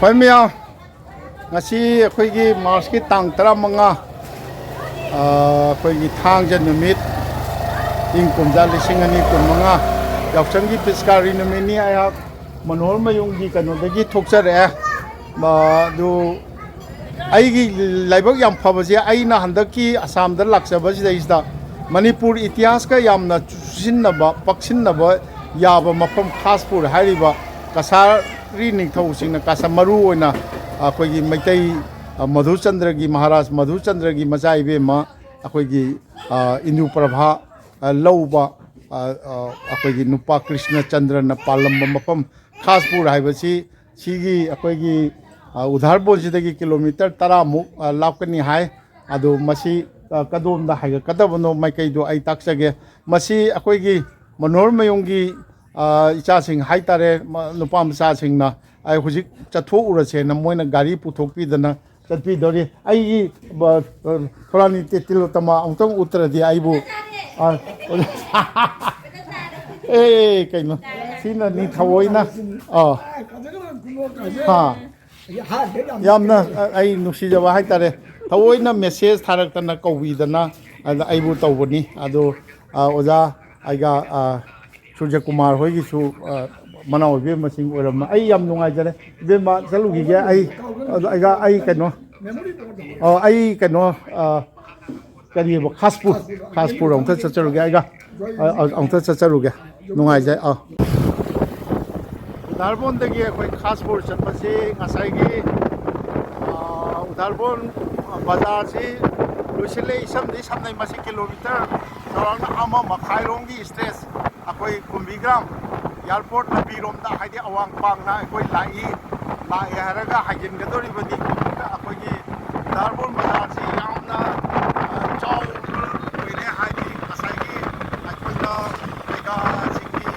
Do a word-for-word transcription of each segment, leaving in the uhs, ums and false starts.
ꯍꯣꯏ ꯃꯌꯥꯝ, ꯉꯁꯤ ꯑꯩꯈꯣꯏꯒꯤ ꯃꯥꯔꯁꯀꯤ ꯇꯥꯡ ꯇꯔꯥꯃꯉꯥ, ꯑ, ꯑꯩꯈꯣꯏꯒꯤ ꯊꯥꯡꯖ ꯅꯨꯃꯤꯠ, ꯏꯪ ꯀꯨꯝꯖꯥ ꯂꯤꯁꯤꯡ ꯑꯅꯤ ꯀꯨꯟꯃꯉꯥ, ꯌꯥꯎꯁꯪꯒꯤ ꯄꯤꯆꯀꯥꯔꯤ ꯅꯨꯃꯤꯠꯅꯤ꯫ ꯑꯩꯍꯥꯛ ꯃꯅꯣꯍꯔ ꯃꯌꯨꯝꯒꯤ ꯀꯩꯅꯣꯗꯒꯤ ꯊꯣꯛꯆꯔꯛꯑꯦ꯫ ꯑ, ꯑꯗꯨ ꯑꯩꯒꯤ ꯂꯥꯏꯕꯛ ꯌꯥꯝ ꯐꯕꯁꯦ, ꯑꯩꯅ ꯍꯟꯗꯛꯀꯤ ꯑꯁꯥꯝꯗ ꯂꯥꯛꯆꯕꯁꯤꯗꯩꯁꯤꯗ ꯃꯅꯤꯄꯨꯔ ꯏꯇꯤꯍꯥꯁꯀ ꯌꯥꯝꯅ ꯆꯨꯁꯤꯟꯅꯕ, ꯄꯛꯁꯤꯟꯅꯕ ꯌꯥꯕ ꯃꯐꯝ ꯈꯥꯁꯄꯨꯔ ꯍꯥꯏꯔꯤꯕ ꯀꯁꯥꯔꯤ ꯅꯤꯡꯊꯧꯁꯤꯡꯅ ꯀꯁꯥ-, ꯃꯔꯨ ꯑꯣꯏꯅ ꯑꯩꯈꯣꯏꯒꯤ ꯃꯩꯇꯩ, ꯑ, ꯃꯙꯨꯆꯟꯗ꯭ꯔꯒꯤ, ꯃꯍꯥꯔꯥꯖ ꯃꯙꯨꯆꯟꯗ꯭ꯔꯒꯤ ꯃꯆꯥ ꯏꯕꯦꯝꯃ ꯑꯩꯈꯣꯏꯒꯤ, ꯑ, ꯏꯟꯗꯨ ꯄ꯭ꯔꯚꯥ, ꯑ, ꯂꯧꯕ, ꯑ, ꯑ, ꯑꯩꯈꯣꯏꯒꯤ ꯅꯨꯄꯥ ꯀ꯭ꯔꯤꯁꯅ ꯆꯟꯗ꯭ꯔꯅ ꯄꯥꯜꯂꯝꯕ ꯃꯐꯝ ꯈꯥꯁꯄꯨꯔ ꯍꯥꯏꯕꯁꯤ, ꯁꯤꯒꯤ ꯑꯩꯈꯣꯏꯒꯤ, ꯑ, ꯎꯙꯥꯔꯕꯣꯟꯁꯤꯗꯒꯤ ꯀꯤꯂꯣꯃꯤꯇꯔ ꯇꯔꯥꯃꯨꯛ, ꯑ, ꯂꯥꯞꯀꯅꯤ ꯍꯥꯏ꯫ ꯑꯗꯣ ꯃꯁꯤ, ꯑ, ꯀꯗꯣꯝꯗ ꯍꯥꯏꯒꯠꯀꯗꯕꯅꯣ ꯃꯥꯏꯀꯩꯗꯣ ꯑꯩ ꯇꯥꯛꯆꯒꯦ꯫ ꯃꯁꯤ ꯑꯩꯈꯣꯏꯒꯤ ꯃꯅꯣꯍꯔ ꯃꯌꯨꯝꯒꯤ, ꯑ, ꯏꯆꯥꯁꯤꯡ ꯍꯥꯏꯇꯥꯔꯦ, ꯃ-, ꯅꯨꯄꯥ ꯃꯆꯥꯁꯤꯡꯅ, ꯑꯩ ꯍꯧꯖꯤꯛ ꯆꯠꯊꯣꯛꯎꯔꯁꯦꯅ ꯃꯣꯏꯅ ꯒꯥꯔꯤ ꯄꯨꯊꯣꯛꯄꯤꯗꯅ ꯆꯠꯄꯤꯗꯧꯔꯤ꯫ ꯑꯩꯒꯤ, ꯕ-, ꯊꯣꯔꯥꯅꯤ ꯇꯦ-, ꯇꯤꯂꯣꯇꯃꯥ ꯑꯃꯨꯛꯇꯪ ꯎꯠꯇ꯭ꯔꯗꯤ ꯑꯩꯕꯨ, ꯑ, ꯑꯦ, ꯀꯩꯅꯣ, ꯁꯤꯅꯅꯤ ꯊꯑꯣꯏꯅ, ꯑ, ꯍꯥ, ꯌꯥꯝꯅ, ꯑ, ꯑꯩ ꯅꯨꯡꯁꯤꯖꯕ ꯍꯥꯏꯇꯥꯔꯦ꯫ ꯊꯑꯣꯏꯅ ꯃꯦꯁꯦꯖ ꯊꯥꯔꯛꯇꯅ ꯀꯧꯕꯤꯗꯅ ꯑꯗ ꯑꯩꯕꯨ ꯇꯧꯕꯅꯤ꯫ ꯑꯗꯣ, ꯑ, ꯑꯣꯖꯥ, ꯑꯩꯒ, ꯑ, ꯁꯨꯔꯖꯀꯨꯃꯥꯔ ꯍꯣꯏꯒꯤꯁꯨ, ꯑ, ꯃꯅꯥꯎ ꯏꯕꯦꯝꯃꯁꯤꯡ ꯑꯣꯏꯔꯝꯃ-, ꯑꯩ ꯌꯥꯝ ꯅꯨꯡꯉꯥꯏꯖꯔꯦ꯫ ꯏꯕꯦꯝꯃ, ꯆꯠꯂꯨꯈꯤꯒꯦ꯫ ꯑꯩ, ꯑꯗ ꯑꯩꯒ, ꯑꯩ ꯀꯩꯅꯣ, ꯑ, ꯑꯩ ꯀꯩꯅꯣ, ꯑ, ꯀꯔꯤꯑꯕ? ꯈꯥꯁꯄꯨꯔ, ꯈꯥꯁꯄꯨꯔ ꯑꯃꯨꯛꯇ ꯆꯠꯆꯔꯨꯒꯦ ꯑꯩꯒ, ꯑ, ꯑ, ꯑꯃꯨꯛꯇ ꯆꯠꯆꯔꯨꯒꯦ꯫ ꯅꯨꯡꯉꯥꯏꯖꯩ꯫ ꯑ꯫ ꯎꯗꯥꯔꯕꯣꯟꯗꯒꯤ ꯑꯩꯈꯣꯏ ꯈꯥꯁꯄꯨꯔ ꯆꯠꯄꯁꯤ ꯉꯁꯥꯏꯒꯤ, ꯑ, ꯎꯗꯥꯔꯕꯣꯟ ꯕꯖꯥꯔꯁꯤ ꯂꯣꯏꯁꯤꯜꯂꯦ꯫ ꯏꯁꯝꯗꯤ ꯁꯝꯅꯩ꯫ ꯃꯁꯤ ꯀꯤꯂꯣꯃꯤꯇꯔ ꯆꯥꯎꯔꯥꯛꯅ ꯑꯃ ꯃꯈꯥꯏꯔꯣꯝꯒꯤ ꯁ꯭ꯇ꯭ꯔꯦꯆ ꯑꯩꯈꯣꯏ ꯀꯨꯝꯕꯤꯒ꯭ꯔꯥꯝ ꯑꯦꯌꯥꯔꯄꯣꯔꯠ ꯂꯝꯕꯤꯔꯣꯝꯗ, ꯍꯥꯏꯗꯤ ꯑꯋꯥꯡ ꯄꯥꯡꯅ ꯑꯩꯈꯣꯏ ꯂꯥꯛꯏ, ꯂꯥꯛꯑꯦ ꯍꯥꯏꯔꯒ ꯍꯥꯏꯖꯤꯟꯒꯗꯧꯔꯤꯕꯅꯤ꯫ ꯑꯩꯈꯣꯏꯒꯤ ꯗꯥꯔꯕꯣꯟ ꯕꯖꯥꯔꯁꯤ ꯌꯥꯝꯅ, ꯑ, ꯆꯥꯎꯕ ꯑꯣꯏꯔꯦ꯫ ꯍꯥꯏꯗꯤ ꯉꯁꯥꯏꯒꯤ ꯑꯩꯈꯣꯏꯅ ꯄ꯭ꯔꯖꯥꯁꯤꯡꯒꯤ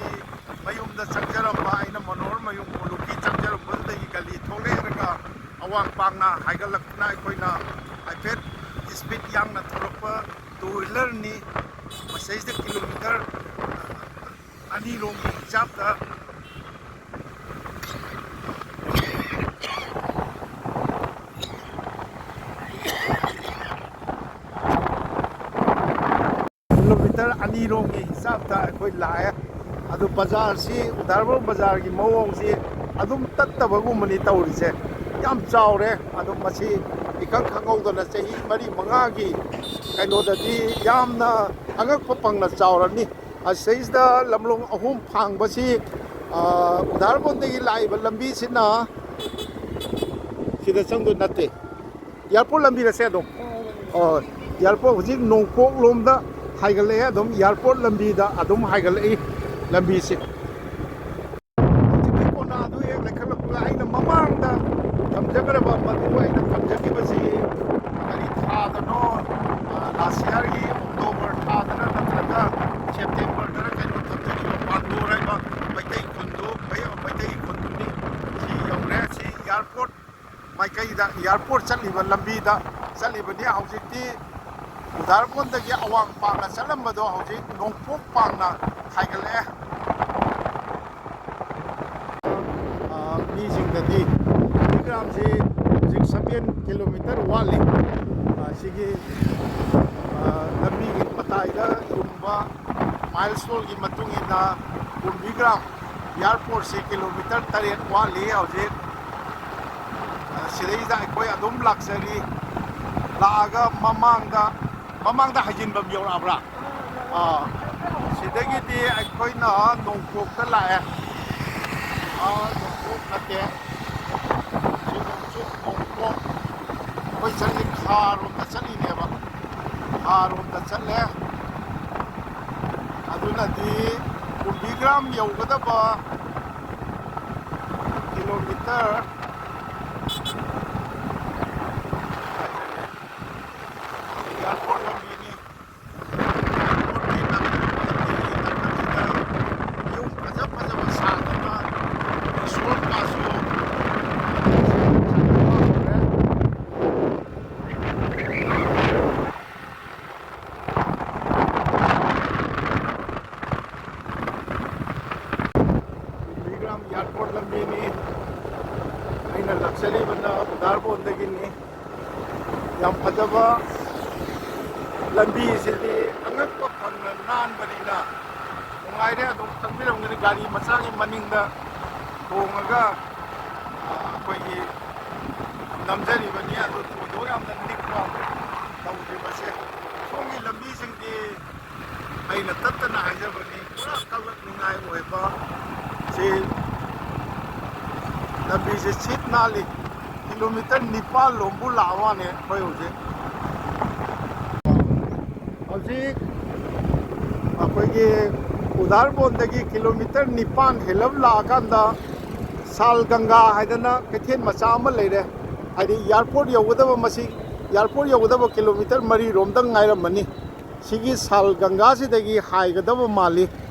ꯃꯌꯨꯝꯗ ꯆꯪꯖꯔꯝꯕ, ꯑꯩꯅ ꯃꯅꯣꯍꯔ ꯃꯌꯨꯝ ꯀꯣꯂꯨꯞꯀꯤ ꯆꯪꯖꯔꯝꯕꯗꯨꯗꯒꯤ ꯒꯂꯤ ꯊꯣꯛꯂꯛꯑꯦ ꯍꯥꯏꯔꯒ ꯑꯋꯥꯡ ꯄꯥꯡꯅ ꯍꯥꯏꯒꯠꯂꯛꯇꯨꯅ ꯑꯩꯈꯣꯏꯅ ꯍꯥꯏꯐꯦꯠ ꯏꯁꯄꯤꯠ ꯌꯥꯡꯅ ꯊꯧꯔꯛꯄ ꯇꯨ ꯋꯤꯂꯔꯅꯤ꯫ ꯃꯁꯤꯗꯩꯁꯤꯗ ꯀꯤꯂꯣꯃꯤꯇꯔ ꯑꯅꯤꯔꯣꯝꯒꯤ ꯍꯤꯡꯆꯥꯞꯇ ꯃꯤꯔꯣꯝꯒꯤ ꯍꯤꯁꯥꯞꯇ ꯑꯩꯈꯣꯏ ꯂꯥꯛꯑꯦ꯫ ꯑꯗꯨ ꯕꯖꯥꯔꯁꯤ, ꯎꯗꯥꯔꯕꯣꯟ ꯕꯖꯥꯔꯒꯤ ꯃꯑꯣꯡꯁꯤ ꯑꯗꯨꯝ ꯇꯠꯇꯕꯒꯨꯝꯕꯅꯤ ꯇꯧꯔꯤꯁꯦ꯫ ꯌꯥꯝ ꯆꯥꯎꯔꯦ꯫ ꯑꯗꯨꯝ ꯃꯁꯤ ꯏꯈꯪ ꯈꯪꯍꯧꯗꯅ ꯆꯍꯤ ꯃꯔꯤ ꯃꯉꯥꯒꯤ ꯀꯩꯅꯣꯗꯗꯤ ꯌꯥꯝꯅ ꯑꯉꯛꯄ ꯐꯪꯅ ꯆꯥꯎꯔꯅꯤ꯫ ꯑꯁꯤꯗꯩꯁꯤꯗ ꯂꯝꯂꯣꯡ ꯑꯍꯨꯝ ꯐꯥꯡꯕꯁꯤ, ꯑ, ꯎꯗꯥꯔꯕꯣꯟꯗꯒꯤ ꯂꯥꯛꯏꯕ ꯂꯝꯕꯤꯁꯤꯅ ꯁꯤꯗ ꯆꯪꯗꯣꯏ ꯅꯠꯇꯦ꯫ ꯑꯦꯌꯥꯔꯄꯣꯔꯠ ꯂꯝꯕꯤꯗꯁꯦ ꯑꯗꯨꯝ꯫ ꯑꯣ, ꯑꯦꯌꯥꯔꯄꯣꯔꯠ ꯍꯧꯖꯤꯛ ꯅꯣꯡꯄꯣꯛ ꯂꯣꯝꯗ ꯍꯥꯏꯒꯠꯂꯛꯑꯦ, ꯑꯗꯨꯝ ꯑꯦꯌꯥꯔꯄꯣꯔꯠ ꯂꯝꯕꯤꯗ ꯑꯗꯨꯝ ꯍꯥꯏꯒꯠꯂꯛꯏ ꯂꯝꯕꯤꯁꯦ꯫ ꯍꯧꯖꯤꯛꯀꯤ ꯀꯣꯅꯥꯗꯨ ꯍꯦꯛ ꯂꯩꯈꯠꯂꯛꯄꯒ ꯑꯩꯅ ꯃꯃꯥꯡꯗ ꯊꯝꯖꯈ꯭ꯔꯕ, ꯃꯗꯨ ꯑꯩꯅ ꯊꯝꯖꯈꯤꯕꯁꯤ ꯀꯔꯤ ꯊꯥꯗꯅꯣ? ꯑ, ꯂꯥꯁ ꯏꯌꯥꯔꯒꯤ ꯑꯣꯛꯇꯣꯕꯔ ꯊꯥꯗꯅ ꯅꯠꯇ꯭ꯔꯒ ꯁꯦꯞꯇꯦꯝꯕꯔꯗꯅ ꯀꯩꯅꯣ ꯊꯝꯖꯈꯤꯕ ꯄꯥꯟꯗꯣꯔ ꯍꯥꯏꯕ ꯃꯩꯇꯩ ꯈꯨꯟꯗꯨ, ꯃꯩ-, ꯃꯩꯇꯩ ꯈꯨꯟꯗꯨꯅꯤ꯫ ꯁꯤ ꯌꯧꯔꯦ꯫ ꯁꯤ ꯑꯦꯌꯥꯔꯄꯣꯔꯠ ꯃꯥꯏꯀꯩꯗ, ꯑꯦꯌꯥꯔꯄꯣꯔꯠ ꯆꯠꯂꯤꯕ ꯂꯝꯕꯤꯗ ꯆꯠꯂꯤꯕꯅꯤ꯫ ꯍꯧꯖꯤꯛꯇꯤ ꯎꯗꯥꯔꯕꯣꯟꯗꯒꯤ ꯑꯋꯥꯡ ꯄꯥꯡꯅ ꯆꯠꯂꯝꯕꯗꯣ ꯍꯧꯖꯤꯛ ꯅꯣꯡꯄꯣꯛ ꯄꯥꯡꯅ ꯍꯥꯏꯒꯠꯂꯛꯑꯦ꯫ ꯑ, ꯃꯤꯁꯤꯡꯗꯗꯤ ꯒ꯭ꯔꯥꯝꯁꯤ ꯍꯧꯖꯤꯛ ꯁꯚꯦꯟ ꯀꯤꯂꯣꯃꯤꯇꯔ ꯋꯥꯠꯂꯤ꯫ ꯑ, ꯁꯤꯒꯤ, ꯑ, ꯂꯝꯕꯤꯒꯤ ꯃꯇꯥꯏꯗ ꯌꯨꯡꯕ ꯃꯥꯏꯜ ꯁ꯭ꯇꯣꯟꯒꯤ ꯃꯇꯨꯡ ꯏꯟꯅ ꯀꯨꯝꯕꯤꯒ꯭ꯔꯥꯝ ꯑꯦꯌꯥꯔꯄꯣꯔꯠꯁꯤ ꯀꯤꯂꯣꯃꯤꯇꯔ ꯇꯔꯦꯠ ꯋꯥꯠꯂꯤ ꯍꯧꯖꯤꯛ꯫ ꯑ, ꯁꯤꯗꯩꯗ ꯑꯩꯈꯣꯏ ꯑꯗꯨꯝ ꯂꯥꯛꯆꯔꯤ꯫ ꯂꯥꯛꯑꯒ ꯃꯃꯥꯡꯗ, ꯃꯃꯥꯡꯗ ꯍꯩꯖꯤꯟꯐꯝ ꯌꯧꯔꯛꯑꯕ꯭ꯔꯥ? ꯑꯥ, ꯁꯤꯗꯒꯤꯗꯤ ꯑꯩꯈꯣꯏꯅ ꯅꯣꯡꯄꯣꯛꯇ ꯂꯥꯛꯑꯦ꯫ ꯑꯥ, ꯅꯣꯡꯄꯣꯛ ꯅꯠꯇꯦ꯫ ꯁꯤ ꯅꯣꯡꯆꯨꯞ ꯅꯣꯡꯄꯣꯛ꯫ ꯑꯩꯈꯣꯏ ꯆꯠꯂꯤ ꯈꯥꯔꯣꯝꯗ ꯆꯠꯂꯤꯅꯦꯕ꯫ ꯈꯥꯔꯣꯝꯗ ꯆꯠꯂꯦ꯫ ꯑꯗꯨꯅꯗꯤ ꯀꯨꯝꯕꯤꯒ꯭ꯔꯥꯝ ꯌꯧꯒꯗꯕ ꯀꯤꯂꯣꯃꯤꯇꯔ ꯑꯦꯌꯥꯔꯄꯣꯔꯠ ꯂꯝꯕꯤꯅꯤ꯫ ꯑꯦꯌꯥꯔꯄꯣꯔꯠꯀꯤ ꯅꯥꯀꯟ ꯅꯥꯀꯟꯁꯤꯗ ꯌꯨꯝ ꯐꯖ ꯐꯖꯕ ꯁꯥꯗꯅ, ꯔꯤꯁꯣꯔꯠ ꯀꯥꯁꯨ ꯁꯥꯗꯅ ꯂꯩꯔꯦ꯫ ꯀꯨꯝꯕꯤꯒ꯭ꯔꯥꯝ ꯑꯦꯌꯥꯔꯄꯣꯔꯠ ꯂꯝꯕꯤꯅꯤ꯫ ꯑꯩꯅ ꯂꯥꯛꯆꯔꯤꯕꯅ ꯎꯗꯥꯔꯕꯣꯟꯗꯒꯤꯅꯤ꯫ ꯌꯥꯝ ꯐꯖꯕ ꯂꯝꯕꯤꯁꯤꯗꯤ ꯑꯉꯛꯄ ꯐꯪꯅ ꯅꯥꯟꯕꯅꯤꯅ ꯅꯨꯡꯉꯥꯏꯔꯦ꯫ ꯑꯗꯨꯝ ꯈꯪꯕꯤꯔꯝꯒꯅꯤ, ꯒꯥꯔꯤ ꯃꯆꯥꯒꯤ ꯃꯅꯤꯡꯗ ꯇꯣꯡꯉꯒ, ꯑ, ꯑꯩꯈꯣꯏꯒꯤ ꯅꯝꯖꯔꯤꯕꯅꯤ꯫ ꯑꯗꯨ ꯊꯣꯏꯗꯣꯛ ꯌꯥꯝꯅ ꯅꯤꯛꯄ ꯇꯧꯗ꯭ꯔꯤꯕꯁꯦ꯫ ꯁꯣꯝꯒꯤ ꯂꯝꯕꯤꯁꯤꯡꯗꯤ ꯑꯩꯅ ꯇꯠꯇꯅ ꯍꯥꯏꯖꯕꯅꯤ, ꯄꯨꯔꯥ ꯀꯜꯂꯛꯅꯤꯡꯉꯥꯏ ꯑꯣꯏꯕ꯫ ꯁꯤ ꯂꯝꯕꯤꯁꯦ ꯁꯤꯠ ꯅꯥꯜꯂꯤ꯫ ꯀꯤꯂꯣꯃꯤꯇꯔ ꯅꯤꯄꯥꯟ ꯂꯣꯝꯕꯨ ꯂꯥꯛꯑ ꯋꯥꯅꯦ ꯑꯩꯈꯣꯏ ꯍꯧꯖꯤꯛ꯫ ꯍꯧꯖꯤꯛ ꯑꯩꯈꯣꯏꯒꯤ ꯎꯗꯥꯔꯕꯣꯟꯗꯒꯤ ꯀꯤꯂꯣꯃꯤꯇꯔ ꯅꯤꯄꯥꯟ ꯍꯦꯜꯂꯞ ꯂꯥꯛꯑꯀꯥꯟꯗ ꯁꯥꯜ ꯒꯪꯒꯥ ꯍꯥꯏꯗꯅ ꯀꯩꯊꯦꯜ ꯃꯆꯥ ꯑꯃ ꯂꯩꯔꯦ꯫ ꯍꯥꯏꯗꯤ ꯏꯌꯥꯔꯄꯣꯔꯠ ꯌꯧꯒꯗꯕ, ꯃꯁꯤ ꯏꯌꯥꯔꯄꯣꯔꯠ ꯌꯧꯒꯗꯕ ꯀꯤꯂꯣꯃꯤꯇꯔ ꯃꯔꯤꯔꯣꯝꯗꯪ ꯉꯥꯏꯔꯝꯃꯅꯤ꯫ ꯁꯤꯒꯤ ꯁꯥꯜ ꯒꯪꯒꯥꯁꯤꯗꯒꯤ ꯍꯥꯏꯒꯗꯕ ꯃꯥꯜꯂꯤ꯫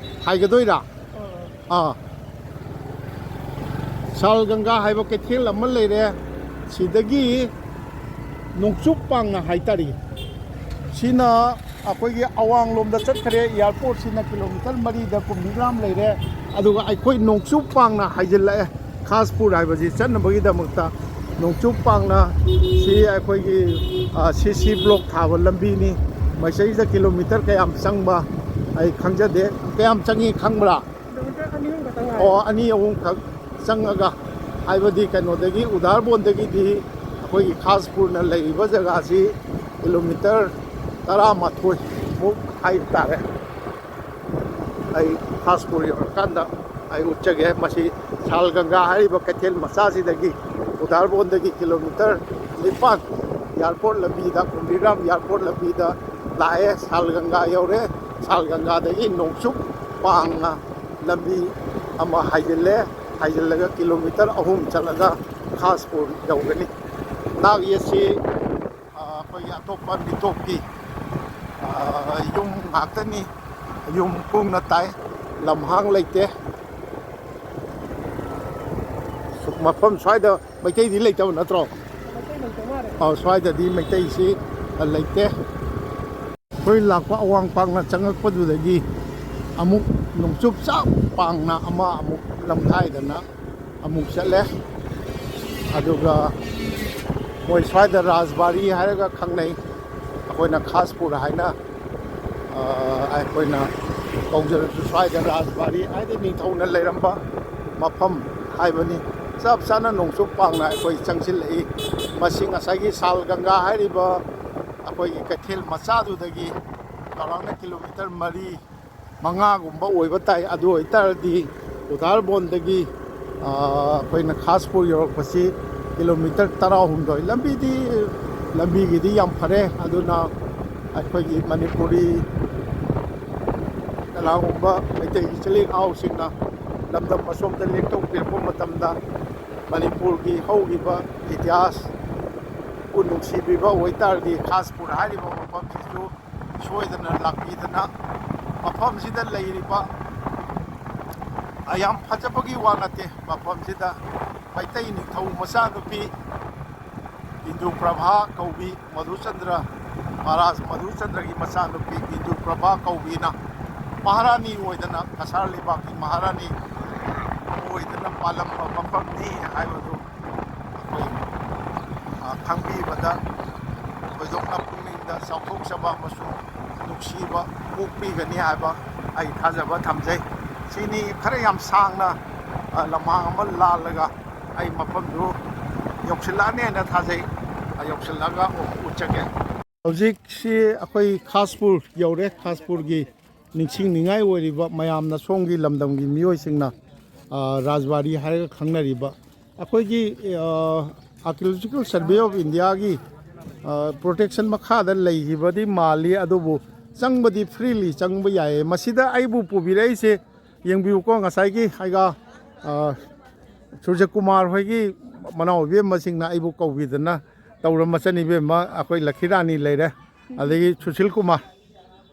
ꯍꯥꯏꯒꯗꯣꯏꯔꯥ? ꯑꯥ꯫ ꯁꯥꯜ ꯒꯪꯒꯥ ꯍꯥꯏꯕ ꯀꯩꯊꯦꯜ ꯑꯃ ꯂꯩꯔꯦ꯫ ꯁꯤꯗꯒꯤ ꯅꯣꯡꯆꯨꯞ ꯄꯥꯡꯅ ꯍꯥꯏꯇꯥꯔꯦ꯫ ꯁꯤꯅ ꯑꯩꯈꯣꯏꯒꯤ ꯑꯋꯥꯡꯂꯣꯝꯗ ꯆꯠꯈ꯭ꯔꯦ꯫ ꯏꯌꯥꯔꯄꯣꯔꯠꯁꯤꯅ ꯀꯤꯂꯣꯃꯤꯇꯔ ꯃꯔꯤꯗ ꯀꯨꯝꯕꯤꯒ꯭ꯔꯥꯝ ꯂꯩꯔꯦ꯫ ꯑꯗꯨꯒ ꯑꯩꯈꯣꯏ ꯅꯣꯡꯆꯨꯞ ꯄꯥꯡꯅ ꯍꯥꯏꯖꯤꯜꯂꯛꯑꯦ꯫ ꯈꯥꯁꯄꯨꯔ ꯍꯥꯏꯕꯁꯤ ꯆꯠꯅꯕꯒꯤꯗꯃꯛꯇ ꯅꯣꯡꯆꯨꯞ ꯄꯥꯡꯅ ꯁꯤ ꯑꯩꯈꯣꯏꯒꯤ, ꯑ, ꯁꯤ ꯁꯤ ꯕ꯭ꯂꯣꯛ ꯊꯥꯕ ꯂꯝꯕꯤꯅꯤ꯫ ꯃꯁꯤꯗꯩꯗ ꯀꯤꯂꯣꯃꯤꯇꯔ ꯀꯌꯥꯝ ꯆꯪꯕ ꯑꯩ ꯈꯪꯖꯗꯦ꯫ ꯀꯌꯥꯝ ꯆꯪꯉꯤ ꯈꯪꯕ꯭ꯔꯥ? ꯀꯤꯂꯣꯃꯤꯇꯔ ꯑꯅꯤ ꯑꯍꯨꯝ ꯈꯛꯇꯪ ꯉꯥꯏꯔꯦ꯫ ꯑꯣ, ꯑꯅꯤ ꯑꯍꯨꯝꯈꯛ ꯆꯪꯉꯒ, ꯍꯥꯏꯕꯗꯤ ꯀꯩꯅꯣꯗꯒꯤ, ꯎꯗꯥꯔꯕꯣꯟꯗꯒꯤꯗꯤ ꯑꯩꯈꯣꯏꯒꯤ ꯈꯥꯁꯄꯨꯔꯅ ꯂꯩꯔꯤꯕ ꯖꯒꯥꯁꯤ ꯀꯤꯂꯣꯃꯤꯇꯔ ꯇꯔꯥꯃꯥꯊꯣꯏ ꯃꯨꯛ ꯍꯥꯏꯕ ꯇꯥꯔꯦ꯫ ꯑꯩ ꯈꯥꯁꯄꯨꯔ ꯌꯧꯔꯀꯥꯟꯗ ꯑꯩ ꯎꯠꯆꯒꯦ꯫ ꯃꯁꯤ ꯁꯥꯜ ꯒꯪꯒꯥ ꯍꯥꯏꯔꯤꯕ ꯀꯩꯊꯦꯜ ꯃꯆꯥꯁꯤꯗꯒꯤ, ꯎꯗꯥꯔꯕꯣꯟꯗꯒꯤ ꯀꯤꯂꯣꯃꯤꯇꯔ ꯅꯤꯄꯥꯟ, ꯏꯌꯥꯔꯄꯣꯔꯠ ꯂꯝꯕꯤꯗ, ꯀꯨꯝꯕꯤꯒ꯭ꯔꯥꯝ ꯏꯌꯥꯔꯄꯣꯔꯠ ꯂꯝꯕꯤꯗ ꯂꯥꯛꯑꯦ꯫ ꯁꯥꯜ ꯒꯪꯒꯥ ꯌꯧꯔꯦ꯫ ꯁꯥꯜ ꯒꯪꯒꯥꯗꯒꯤ ꯅꯣꯡꯆꯨꯞ ꯄꯥꯡꯅ ꯂꯝꯕꯤ ꯑꯃ ꯍꯥꯏꯖꯤꯜꯂꯦ꯫ ꯍꯥꯏꯖꯤꯜꯂꯒ ꯀꯤꯂꯣꯃꯤꯇꯔ ꯑꯍꯨꯝ ꯆꯠꯂꯒ ꯈꯥꯁꯄꯨꯔ ꯌꯧꯒꯅꯤ꯫ ꯅꯥꯛ ꯌꯦꯠꯁꯤ, ꯑ, ꯑꯩꯈꯣꯏꯒꯤ ꯑꯇꯣꯞꯄ ꯃꯤꯇꯣꯞꯀꯤ, ꯑ, ꯌꯨꯝ ꯉꯥꯛꯇꯅꯤ꯫ ꯌꯨꯝ ꯀꯨꯡꯅ ꯇꯥꯏ, ꯂꯝꯍꯥꯡ ꯂꯩꯇꯦ꯫ ꯁꯨ-, ꯃꯐꯝ ꯁ꯭ꯋꯥꯏꯗ ꯃꯩꯇꯩꯗꯤ ꯂꯩꯇꯕ ꯅꯠꯇ꯭ꯔꯣ? ꯃꯩꯇꯩ ꯂꯩꯇ ꯃꯥꯜꯂꯦ꯫ ꯑꯧ, ꯁ꯭ꯋꯥꯏꯗꯗꯤ ꯃꯩꯇꯩꯁꯤ ꯂꯩꯇꯦ꯫ ꯑꯩꯈꯣꯏ ꯂꯥꯛꯄ ꯑꯋꯥꯡ ꯄꯥꯡꯅ ꯆꯪꯉꯛꯄꯗꯨꯗꯒꯤ ꯑꯃꯨꯛ ꯅꯣꯡꯆꯨꯞ ꯆꯞ ꯄꯥꯡꯅ ꯑꯃ ꯑꯃꯨꯛ ꯂꯝꯈꯥꯏꯗꯅ ꯑꯃꯨꯛ ꯆꯠꯂꯦ꯫ ꯑꯗꯨꯒ ꯃꯣꯏ ꯁ꯭ꯋꯥꯏꯗ ꯔꯥꯖꯕꯥꯔꯤ ꯍꯥꯏꯔꯒ ꯈꯪꯅꯩ, ꯑꯩꯈꯣꯏꯅ ꯈꯥꯁꯄꯨꯔ ꯍꯥꯏꯅ ꯑ, ꯑꯩꯈꯣꯏꯅ ꯀꯧꯖꯔꯁꯨ ꯁ꯭ꯋꯥꯏꯗ ꯔꯥꯖꯕꯥꯔꯤ ꯍꯥꯏꯗꯤ ꯅꯤꯡꯊꯧꯅ ꯂꯩꯔꯝꯕ ꯃꯐꯝ ꯍꯥꯏꯕꯅꯤ꯫ ꯆꯞ ꯆꯥꯅ ꯅꯣꯡꯆꯨꯞ ꯄꯥꯡꯅ ꯑꯩꯈꯣꯏ ꯆꯪꯁꯤꯜꯂꯛꯏ꯫ ꯃꯁꯤ ꯉꯁꯥꯏꯒꯤ ꯁꯥꯜ ꯒꯪꯒꯥ ꯍꯥꯏꯔꯤꯕ ꯑꯩꯈꯣꯏꯒꯤ ꯀꯩꯊꯦꯜ ꯃꯆꯥꯗꯨꯗꯒꯤ ꯆꯥꯎꯔꯥꯛꯅ ꯀꯤꯂꯣꯃꯤꯇꯔ ꯃꯔꯤ ꯃꯉꯥꯒꯨꯝꯕ ꯑꯣꯏꯕ ꯇꯥꯏ꯫ ꯑꯗꯨ ꯑꯣꯏꯇꯥꯔꯗꯤ ꯎꯗꯥꯔꯕꯣꯟꯗꯒꯤ, ꯑ, ꯑꯩꯈꯣꯏꯅ ꯈꯥꯁꯄꯨꯔ ꯌꯧꯔꯛꯄꯁꯤ ꯀꯤꯂꯣꯃꯤꯇꯔ ꯇꯔꯥꯍꯨꯝꯗꯣꯏ꯫ ꯂꯝꯕꯤꯗꯤ, ꯂꯝꯕꯤꯒꯤꯗꯤ ꯌꯥꯝ ꯐꯔꯦ꯫ ꯑꯗꯨꯅ ꯑꯩꯈꯣꯏꯒꯤ ꯃꯅꯤꯄꯨꯔꯤ ꯀꯅꯥꯒꯨꯝꯕ ꯃꯩꯇꯩ ꯏꯆꯤꯜ ꯏꯅꯥꯎꯁꯤꯡꯅ ꯂꯝꯗꯝ ꯑꯁꯣꯝꯗ ꯂꯦꯛꯊꯣꯛꯄꯤꯔꯛꯄ ꯃꯇꯝꯗ ꯃꯅꯤꯄꯨꯔꯒꯤ ꯍꯧꯈꯤꯕ ꯏꯇꯤꯍꯥꯁ ꯄꯨ ꯅꯨꯡꯁꯤꯕꯤꯕ ꯑꯣꯏꯇꯥꯔꯗꯤ ꯈꯥꯁꯄꯨꯔ ꯍꯥꯏꯔꯤꯕ ꯃꯐꯝꯁꯤꯁꯨ ꯁꯣꯏꯗꯅ ꯂꯥꯛꯄꯤꯗꯅ ꯃꯐꯝꯁꯤꯗ ꯂꯩꯔꯤꯕ, ꯑ, ꯌꯥꯝ ꯐꯖꯕꯒꯤ ꯋꯥ ꯅꯠꯇꯦ, ꯃꯐꯝꯁꯤꯗ ꯃꯩꯇꯩ ꯅꯤꯡꯊꯧ ꯃꯆꯥꯅꯨꯄꯤ ꯏꯟꯗꯨ ꯄ꯭ꯔꯚꯥ ꯀꯧꯕꯤ ꯃꯙꯨꯆꯟꯗ꯭ꯔ, ꯃꯍꯥꯔꯥꯖ ꯃꯙꯨꯆꯟꯗ꯭ꯔꯒꯤ ꯃꯆꯥꯅꯨꯄꯤ ꯏꯟꯗꯨ ꯄ꯭ꯔꯚꯥ ꯀꯧꯕꯤꯅ ꯃꯍꯥꯔꯥꯅꯤ ꯑꯣꯏꯗꯅ, ꯀꯁꯥꯔ ꯂꯩꯕꯥꯛꯀꯤ ꯃꯍꯥꯔꯥꯅꯤ ꯑꯣꯏꯗꯅ ꯄꯥꯜꯂꯝꯕ ꯃꯐꯝꯅꯤ ꯍꯥꯏꯕꯗꯨ ꯑꯩꯈꯣꯏ, ꯑ, ꯈꯪꯕꯤꯕꯗ ꯊꯣꯏꯗꯣꯛꯅ ꯄꯨꯛꯅꯤꯡꯗ ꯆꯥꯎꯊꯣꯛꯆꯕ ꯑꯃꯁꯨꯡ ꯅꯨꯡꯁꯤꯕ ꯄꯣꯛꯄꯤꯒꯅꯤ ꯍꯥꯏꯕ ꯑꯩ ꯊꯥꯖꯕ ꯊꯝꯖꯩ꯫ ꯁꯤꯅꯤ ꯈꯔ ꯌꯥꯝ ꯁꯥꯡꯅ, ꯑ, ꯂꯝꯍꯥꯡ ꯑꯃ ꯂꯥꯜꯂꯒ ꯑꯩ ꯃꯐꯝꯗꯨ ꯌꯧꯁꯤꯜꯂꯛꯑꯅꯦꯅ ꯊꯥꯖꯩ꯫ ꯑ, ꯌꯧꯁꯤꯜꯂꯛꯑꯒ ꯎꯠꯆꯒꯦ꯫ ꯍꯧꯖꯤꯛꯁꯤ ꯑꯩꯈꯣꯏ ꯈꯥꯁꯄꯨꯔ ꯌꯧꯔꯦ꯫ ꯈꯥꯁꯄꯨꯔꯒꯤ ꯅꯤꯡꯁꯤꯡꯅꯤꯡꯉꯥꯏ ꯑꯣꯏꯔꯤꯕ ꯃꯌꯥꯝꯅ, ꯁꯣꯝꯒꯤ ꯂꯝꯗꯝꯒꯤ ꯃꯤꯑꯣꯏꯁꯤꯡꯅ, ꯑ, ꯔꯥꯖꯕꯥꯔꯤ ꯍꯥꯏꯔꯒ ꯈꯪꯅꯔꯤꯕ ꯑꯩꯈꯣꯏꯒꯤ, ꯑ, Archaeological Survey of Indiaꯒꯤ, ꯑ, protection ꯃꯈꯥꯗ ꯂꯩꯈꯤꯕꯗꯤ ꯃꯥꯜꯂꯤ, ꯑꯗꯨꯕꯨ ꯆꯪꯕꯗꯤ freely ꯆꯪꯕ ꯌꯥꯏꯌꯦ꯫ ꯃꯁꯤꯗ ꯑꯩꯕꯨ ꯄꯨꯕꯤꯔꯛꯏꯁꯦ ꯌꯦꯡꯕꯤꯌꯨꯀꯣ, ꯉꯁꯥꯏꯒꯤ ꯑꯩꯒ, ꯑ, ꯁꯨꯔꯖꯀꯨꯃꯥꯔ ꯍꯣꯏꯒꯤ ꯃꯅꯥꯎ ꯏꯕꯦꯝꯃꯁꯤꯡꯅ ꯑꯩꯕꯨ ꯀꯧꯕꯤꯗꯅ ꯇꯧꯔꯝꯕ ꯆꯠꯅꯤ ꯏꯕꯦꯝꯃ꯫ ꯑꯩꯈꯣꯏ ꯂꯛꯈꯤ ꯔꯥꯅꯤ ꯂꯩꯔꯦ, ꯑꯗꯒꯤ ꯁꯨꯁꯤꯜ ꯀꯨꯃꯥꯔ,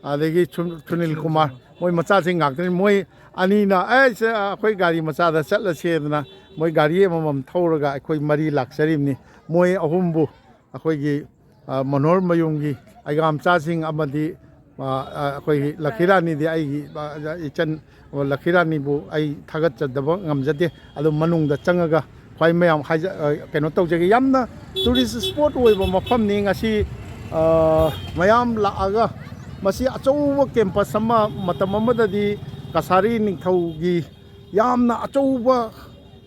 ꯑꯗꯒꯤ ꯁꯨ-, ꯁꯨꯅꯤꯜ ꯀꯨꯃꯥꯔ, ꯃꯣꯏ ꯃꯆꯥꯁꯤꯡ ꯉꯥꯛꯇꯅꯤ꯫ ꯃꯣꯏ ꯑꯅꯤꯅ, "ꯑꯦ, ꯁꯦ, ꯑꯩꯈꯣꯏ ꯒꯥꯔꯤ ꯃꯆꯥꯗ ꯆꯠꯂꯁꯦꯗꯅ" ꯃꯣꯏ ꯒꯥꯔꯤ ꯑꯃꯃꯝ ꯊꯧꯔꯒ ꯑꯩꯈꯣꯏ ꯃꯔꯤ ꯂꯥꯛꯆꯔꯤꯕꯅꯤ꯫ ꯃꯣꯏ ꯑꯍꯨꯝꯕꯨ ꯑꯩꯈꯣꯏꯒꯤ, ꯑ, ꯃꯅꯣꯍꯔ ꯃꯌꯨꯝꯒꯤ ꯑꯩꯒꯥ ꯃꯆꯥꯁꯤꯡ ꯑꯃꯗꯤ, ꯑ, ꯑ, ꯑꯩꯈꯣꯏꯒꯤ ꯂꯛꯈꯤ ꯔꯥꯅꯤꯗꯤ ꯑꯩꯒꯤ, ꯑ, ꯏꯆꯟ, ꯑꯣ, ꯂꯛꯈꯤ ꯔꯥꯅꯤꯕꯨ ꯑꯩ ꯊꯥꯒꯠꯆꯗꯕ ꯉꯝꯖꯗꯦ꯫ ꯑꯗꯨ ꯃꯅꯨꯡꯗ ꯆꯪꯉꯒ ꯈ꯭ꯋꯥꯏ ꯃꯌꯥꯝ ꯍꯥꯏꯖ-, ꯑ, ꯀꯩꯅꯣ ꯇꯧꯖꯒꯦ꯫ ꯌꯥꯝꯅ tourist spot ꯑꯣꯏꯕ ꯃꯐꯝꯅꯤ꯫ ꯉꯁꯤ, ꯑ, ꯃꯌꯥꯝ ꯂꯥꯛꯑꯒ ꯃꯁꯤ ꯑꯆꯧꯕ ꯀꯦꯝꯄꯁ ꯑꯃ, ꯃꯇꯝ ꯑꯃꯗꯗꯤ ꯀꯁꯥꯔꯤ ꯅꯤꯡꯊꯧꯒꯤ ꯌꯥꯝꯅ ꯑꯆꯧꯕ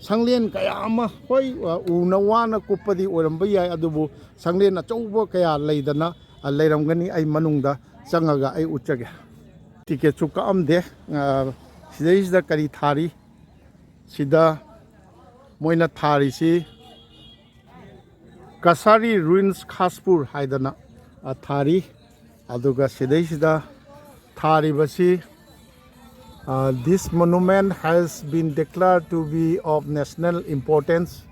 ꯁꯪꯂꯦꯟ ꯀꯌꯥ ꯑꯃ, ꯍꯣꯏ, ꯎꯅ ꯋꯥꯅ ꯀꯨꯞꯄꯗꯤ ꯑꯣꯏꯔꯝꯕ ꯌꯥꯏ, ꯑꯗꯨꯕꯨ ꯁꯪꯂꯦꯟ ꯑꯆꯧꯕ ꯀꯌꯥ ꯂꯩꯗꯅ ꯂꯩꯔꯝꯒꯅꯤ꯫ ꯑꯩ ꯃꯅꯨꯡꯗ ꯆꯪꯉꯒ ꯑꯩ ꯎꯠꯆꯒꯦ꯫ ꯇꯤꯀꯦꯠꯁꯨ ꯀꯛꯑꯝꯗꯦ꯫ ꯁꯤꯗꯩꯁꯤꯗ ꯀꯔꯤ ꯊꯥꯔꯤ? ꯁꯤꯗ ꯃꯣꯏꯅ ꯊꯥꯔꯤꯁꯤ ꯀꯁꯥꯔꯤ ꯔꯨꯏꯟꯁ ꯈꯥꯁꯄꯨꯔ ꯍꯥꯏꯗꯅ ꯊꯥꯔꯤ꯫ ꯑꯗꯨꯒ ꯁꯤꯗꯩꯁꯤꯗ ꯊꯥꯔꯤꯕꯁꯤ, "This monument has been declared to be of national importance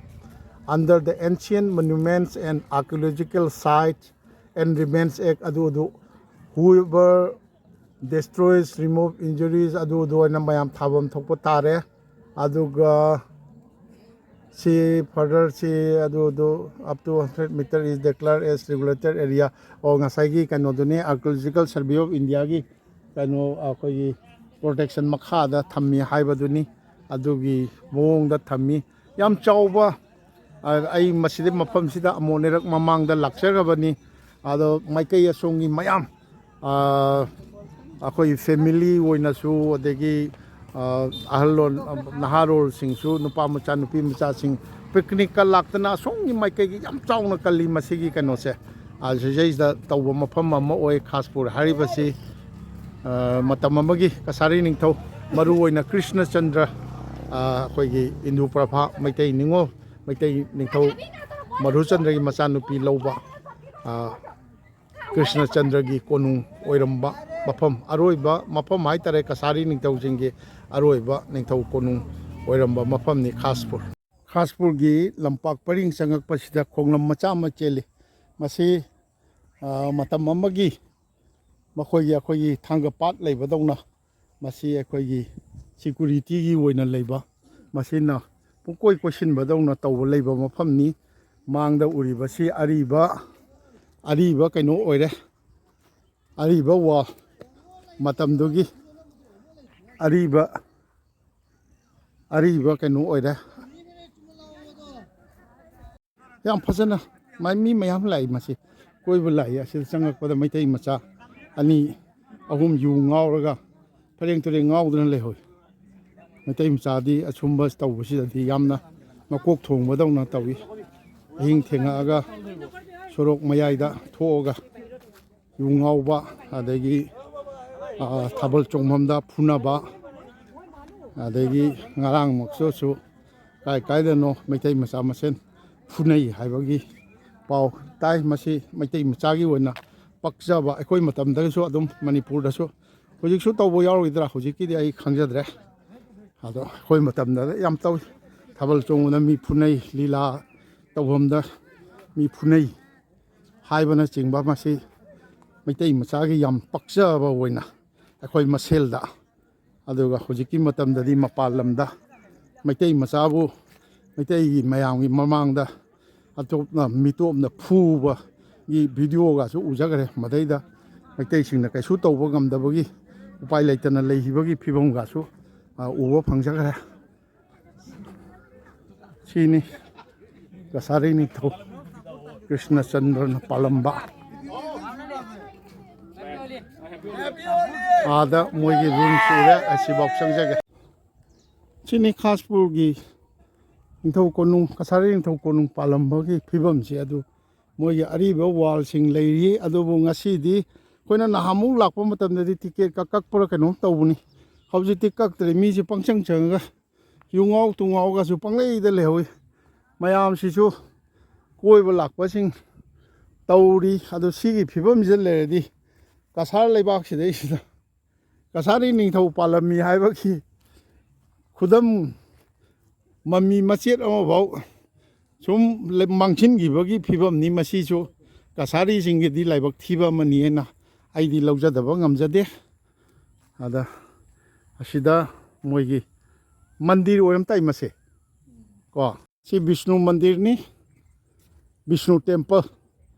under the Ancient Monuments and Archaeological Sites and Remains Act", ꯑꯗꯨ ꯑꯗꯨ, "Whoever destroys, remove, injuries", ꯑꯗꯨ ꯑꯗꯨ ꯑꯣꯏꯅ ꯃꯌꯥꯝ ꯊꯥꯐꯝ ꯊꯣꯛꯄ ꯊꯥꯔꯦ꯫ ꯑꯗꯨꯒ ꯁꯤ ꯐꯔꯗꯔ ꯁꯤ ꯑꯗꯨ ꯑꯗꯨ up to hundred meter is declared as regulated area꯫ ꯑꯣ, ꯉꯁꯥꯏꯒꯤ ꯀꯩꯅꯣꯗꯨꯅꯤ, Archaeological Survey of Indiaꯒꯤ ꯀꯩꯅꯣ, ꯑꯩꯈꯣꯏꯒꯤ ꯄ꯭ꯔꯣꯇꯦꯛꯁꯟ ꯃꯈꯥꯗ ꯊꯝꯃꯤ ꯍꯥꯏꯕꯗꯨꯅꯤ꯫ ꯑꯗꯨꯒꯤ ꯃꯑꯣꯡꯗ ꯊꯝꯃꯤ꯫ ꯌꯥꯝ ꯆꯥꯎꯕ, ꯑꯩ ꯃꯁꯤꯗ, ꯃꯐꯝꯁꯤꯗ ꯑꯃꯨꯛ ꯑꯅꯤꯔꯛ ꯃꯃꯥꯡꯗ ꯂꯥꯛꯆꯈ꯭ꯔꯕꯅꯤ꯫ ꯑꯗꯣ ꯃꯥꯏꯀꯩ ꯑꯁꯣꯝꯒꯤ ꯃꯌꯥꯝ, ꯑꯩꯈꯣꯏ ꯐꯦꯃꯤꯂꯤ ꯑꯣꯏꯅꯁꯨ, ꯑꯗꯒꯤ ꯑꯍꯜꯂꯣꯟ, ꯅꯍꯥꯔꯣꯜꯁꯤꯡꯁꯨ, ꯅꯨꯄꯥ ꯃꯆꯥ, ꯅꯨꯄꯤ ꯃꯆꯥꯁꯤꯡ ꯄꯤꯛꯅꯤꯛꯀ ꯂꯥꯛꯇꯅ ꯑꯁꯣꯝꯒꯤ ꯃꯥꯏꯀꯩꯒꯤ ꯌꯥꯝ ꯆꯥꯎꯅ ꯀꯜꯂꯤ ꯃꯁꯤꯒꯤ ꯀꯩꯅꯣꯁꯦ꯫ ꯁꯤꯗꯩꯁꯤꯗ ꯇꯧꯕ ꯃꯐꯝ ꯑꯃ ꯑꯣꯏ ꯈꯥꯁꯄꯨꯔ ꯍꯥꯏꯔꯤꯕꯁꯤ꯫ ꯃꯇꯝ ꯑꯃꯒꯤ ꯀꯁꯥꯔꯤ ꯅꯤꯡꯊꯧ, ꯃꯔꯨꯑꯣꯏꯅ ꯀ꯭ꯔꯤꯁꯅꯆꯟꯗ꯭ꯔ, ꯑꯩꯈꯣꯏꯒꯤ ꯏꯟꯗꯨ ꯄ꯭ꯔꯚꯥ ꯃꯩꯇꯩ ꯅꯤꯉꯣꯜ, ꯃꯩꯇꯩ ꯅꯤꯡꯊꯧ ꯃꯙꯨꯆꯟꯗ꯭ꯔꯒꯤ ꯃꯆꯥꯅꯨꯄꯤ ꯂꯧꯕ, ꯀ꯭ꯔꯤꯁꯅꯆꯟꯗ꯭ꯔꯒꯤ ꯀꯣꯅꯨꯡ ꯑꯣꯏꯔꯝꯕ ꯃꯐꯝ, ꯑꯔꯣꯏꯕ ꯃꯐꯝ ꯍꯥꯏꯇꯥꯔꯦ, ꯀꯁꯥꯔꯤ ꯅꯤꯡꯊꯧꯁꯤꯡꯒꯤ ꯑꯔꯣꯏꯕ ꯅꯤꯡꯊꯧ ꯀꯣꯅꯨꯡ ꯑꯣꯏꯔꯝꯕ ꯃꯐꯝꯅꯤ ꯈꯥꯁꯄꯨꯔ꯫ ꯈꯥꯁꯄꯨꯔꯒꯤ ꯂꯝꯄꯥꯛ ꯄꯔꯤꯡ ꯆꯪꯉꯛꯄꯁꯤꯗ ꯈꯣꯡꯂꯝ ꯃꯆꯥ ꯑꯃ ꯆꯦꯜꯂꯤ꯫ ꯃꯁꯤ, ꯑ, ꯃꯇꯝ ꯑꯃꯒꯤ ꯃꯈꯣꯏꯒꯤ, ꯑꯩꯈꯣꯏꯒꯤ ꯊꯥꯡꯒ ꯄꯥꯠ ꯂꯩꯕꯗꯧꯅ, ꯃꯁꯤ ꯑꯩꯈꯣꯏꯒꯤ ꯁꯤꯀꯨꯔꯤꯇꯤꯒꯤ ꯑꯣꯏꯅ ꯂꯩꯕ, ꯃꯁꯤꯅ ꯄꯨꯡꯀꯣꯏ ꯀꯣꯏꯁꯤꯟꯕꯗꯧꯅ ꯇꯧꯕ ꯂꯩꯕ ꯃꯐꯝꯅꯤ꯫ ꯃꯥꯡꯗ ꯎꯔꯤꯕꯁꯤ ꯑꯔꯤꯕ, ꯑꯔꯤꯕ ꯀꯩꯅꯣ ꯑꯣꯏꯔꯦ, ꯑꯔꯤꯕ ꯋꯥꯜ, ꯃꯇꯝꯗꯨꯒꯤ ꯑꯔꯤꯕ, ꯑꯔꯤꯕ ꯀꯩꯅꯣ ꯑꯣꯏꯔꯦ꯫ ꯌꯥꯝ ꯐꯖꯅ ꯃꯥꯏ ꯃꯤ ꯃꯌꯥꯝ ꯂꯥꯛꯏ꯫ ꯃꯁꯤ ꯀꯣꯏꯕ ꯂꯥꯛꯏ꯫ ꯑꯁꯤꯗ ꯆꯪꯉꯛꯄꯗ ꯃꯩꯇꯩ ꯃꯆꯥ ꯑꯅꯤ ꯑꯍꯨꯝ ꯌꯨ ꯉꯥꯎꯔꯒ ꯐꯔꯦꯡ ꯇꯨꯔꯦꯡ ꯉꯥꯎꯗꯨꯅ ꯂꯩꯍꯧꯏ꯫ ꯃꯩꯇꯩ ꯃꯆꯥꯗꯤ ꯑꯁꯨꯝꯕ ꯇꯧꯕꯁꯤꯗꯗꯤ ꯌꯥꯝꯅ ꯃꯀꯣꯛ ꯊꯣꯡꯕꯗꯧꯅ ꯇꯧꯏ꯫ ꯑꯍꯤꯡ ꯊꯦꯡꯉꯛꯑꯒ ꯁꯣꯔꯣꯛ ꯃꯌꯥꯏꯗ ꯊꯣꯛꯑꯒ ꯌꯨ ꯉꯥꯎꯕ, ꯑꯗꯒꯤ, ꯑ, ꯊꯥꯕꯜ ꯆꯣꯡꯐꯝꯗ ꯐꯨꯅꯕ, ꯑꯗꯒꯤ ꯉꯔꯥꯡꯃꯛꯁꯨ ꯀꯥꯏ ꯀꯥꯏꯗꯅꯣ ꯃꯩꯇꯩ ꯃꯆꯥ ꯃꯁꯦꯟ ꯐꯨꯅꯩ ꯍꯥꯏꯕꯒꯤ ꯄꯥꯎ ꯇꯥꯏ꯫ ꯃꯁꯤ ꯃꯩꯇꯩ ꯃꯆꯥꯒꯤ ꯑꯣꯏꯅ ꯄꯛꯆꯕ, ꯑꯩꯈꯣꯏ ꯃꯇꯝꯗꯒꯤꯁꯨ ꯑꯗꯨꯝ ꯃꯅꯤꯄꯨꯔꯗꯁꯨ ꯍꯧꯖꯤꯛꯁꯨ ꯇꯧꯕ ꯌꯥꯎꯔꯤꯗ꯭ꯔꯥ, ꯍꯧꯖꯤꯛꯀꯤꯗꯤ ꯑꯩ ꯈꯪꯖꯗ꯭ꯔꯦ꯫ ꯑꯗꯣ ꯑꯩꯈꯣꯏ ꯃꯇꯝꯗ ꯌꯥꯝ ꯇꯧꯏ꯫ ꯊꯥꯕꯜ ꯆꯣꯡꯕꯗ ꯃꯤ ꯐꯨꯅꯩ, ꯂꯤꯂꯥ ꯇꯧꯐꯝꯗ ꯃꯤ ꯐꯨꯅꯩ ꯍꯥꯏꯕꯅꯆꯤꯡꯕ, ꯃꯁꯤ ꯃꯩꯇꯩ ꯃꯆꯥꯒꯤ ꯌꯥꯝ ꯄꯛꯆꯕ ꯑꯣꯏꯅ ꯑꯩꯈꯣꯏ ꯃꯁꯦꯜꯗ, ꯑꯗꯨꯒ ꯍꯧꯖꯤꯛꯀꯤ ꯃꯇꯝꯗꯗꯤ ꯃꯄꯥꯟ ꯂꯝꯗ ꯃꯩꯇꯩ ꯃꯆꯥꯕꯨ ꯃꯩꯇꯩꯒꯤ ꯃꯌꯥꯝꯒꯤ ꯃꯃꯥꯡꯗ ꯑꯇꯣꯞꯄ ꯃꯤꯇꯣꯞꯅ ꯐꯨꯕꯒꯤ ꯚꯤꯗꯤꯑꯣꯒꯁꯨ ꯎꯖꯈ꯭ꯔꯦ꯫ ꯃꯗꯩꯗ ꯃꯩꯇꯩꯁꯤꯡꯅ ꯀꯩꯁꯨ ꯇꯧꯕ ꯉꯝꯗꯕꯒꯤ, ꯎꯄꯥꯏ ꯂꯩꯇꯅ ꯂꯩꯈꯤꯕꯒꯤ ꯐꯤꯕꯝꯒꯁꯨ, ꯑ, ꯎꯕ ꯐꯪꯖꯈ꯭ꯔꯦ꯫ ꯁꯤꯅꯤ ꯀꯁꯥꯔꯤ ꯅꯤꯡꯊꯧ ꯀ꯭ꯔꯤꯁꯅꯆꯟꯗ꯭ꯔꯅ ꯄꯥꯜꯂꯝꯕ꯫ ꯑꯥꯗ ꯃꯣꯏꯒꯤ ꯔꯨꯝ ꯁꯨꯔꯦ, ꯑꯁꯤꯐꯥꯎ ꯆꯪꯖꯒꯦ꯫ ꯁꯤꯅꯤ ꯈꯥꯁꯄꯨꯔꯒꯤ ꯅꯤꯡꯊꯧ ꯀꯣꯅꯨꯡ, ꯀꯁꯥꯔꯤ ꯅꯤꯡꯊꯧ ꯀꯣꯅꯨꯡ ꯄꯥꯜꯂꯝꯕꯒꯤ ꯐꯤꯕꯝꯁꯦ꯫ ꯑꯗꯨ ꯃꯣꯏꯒꯤ ꯑꯔꯤꯕ ꯋꯥꯜꯁꯤꯡ ꯂꯩꯔꯤ꯫ ꯑꯗꯨꯕꯨ ꯉꯁꯤꯗꯤ ꯑꯩꯈꯣꯏꯅ ꯅꯍꯥꯟꯃꯨꯛ ꯂꯥꯛꯄ ꯃꯇꯝꯗꯗꯤ ꯇꯤꯀꯦꯠꯀ ꯀꯛꯄ꯭ꯔꯥ ꯀꯩꯅꯣꯝ ꯇꯧꯕꯅꯤ꯫ ꯍꯧꯖꯤꯛꯇꯤ ꯀꯛꯇ꯭ꯔꯦ꯫ ꯃꯤꯁꯦ ꯄꯪꯆꯪ ꯆꯪꯉꯒ ꯌꯨ ꯉꯥꯎ ꯇꯨ ꯉꯥꯎꯒꯁꯨ ꯄꯪꯂꯩꯗ ꯂꯩꯍꯧꯋꯤ꯫ ꯃꯌꯥꯝꯁꯤꯁꯨ ꯀꯣꯏꯕ ꯂꯥꯛꯄꯁꯤꯡ ꯇꯧꯔꯤ꯫ ꯑꯗꯣ ꯁꯤꯒꯤ ꯐꯤꯕꯝꯁꯤꯗ ꯂꯩꯔꯗꯤ ꯀꯁꯥꯔ ꯂꯩꯕꯥꯛꯁꯤꯗꯩꯁꯤꯗ ꯀꯁꯥꯔꯤ ꯅꯤꯡꯊꯧ ꯄꯥꯜꯂꯝꯃꯤ ꯍꯥꯏꯕꯒꯤ ꯈꯨꯗꯝ ꯃꯃꯤ ꯃꯆꯦꯠ ꯑꯃꯐꯥꯎ ꯁꯨꯝ ꯂꯩ-, ꯃꯥꯡꯁꯤꯟꯈꯤꯕꯒꯤ ꯐꯤꯕꯝꯅꯤ꯫ ꯃꯁꯤꯁꯨ ꯀꯁꯥꯔꯤꯁꯤꯡꯒꯤꯗꯤ ꯂꯥꯏꯕꯛ ꯊꯤꯕ ꯑꯃꯅꯤ ꯍꯥꯏꯅ ꯑꯩꯗꯤ ꯂꯧꯖꯗꯕ ꯉꯝꯖꯗꯦ꯫ ꯑꯗ ꯑꯁꯤꯗ ꯃꯣꯏꯒꯤ ꯃꯟꯗꯤꯔ ꯑꯣꯏꯔꯝ ꯇꯥꯏ ꯃꯁꯦ, ꯀꯣ꯫ ꯁꯤ ꯕꯤꯁꯅꯨ ꯃꯟꯗꯤꯔꯅꯤ, ꯕꯤꯁꯅꯨ ꯇꯦꯝꯄꯜ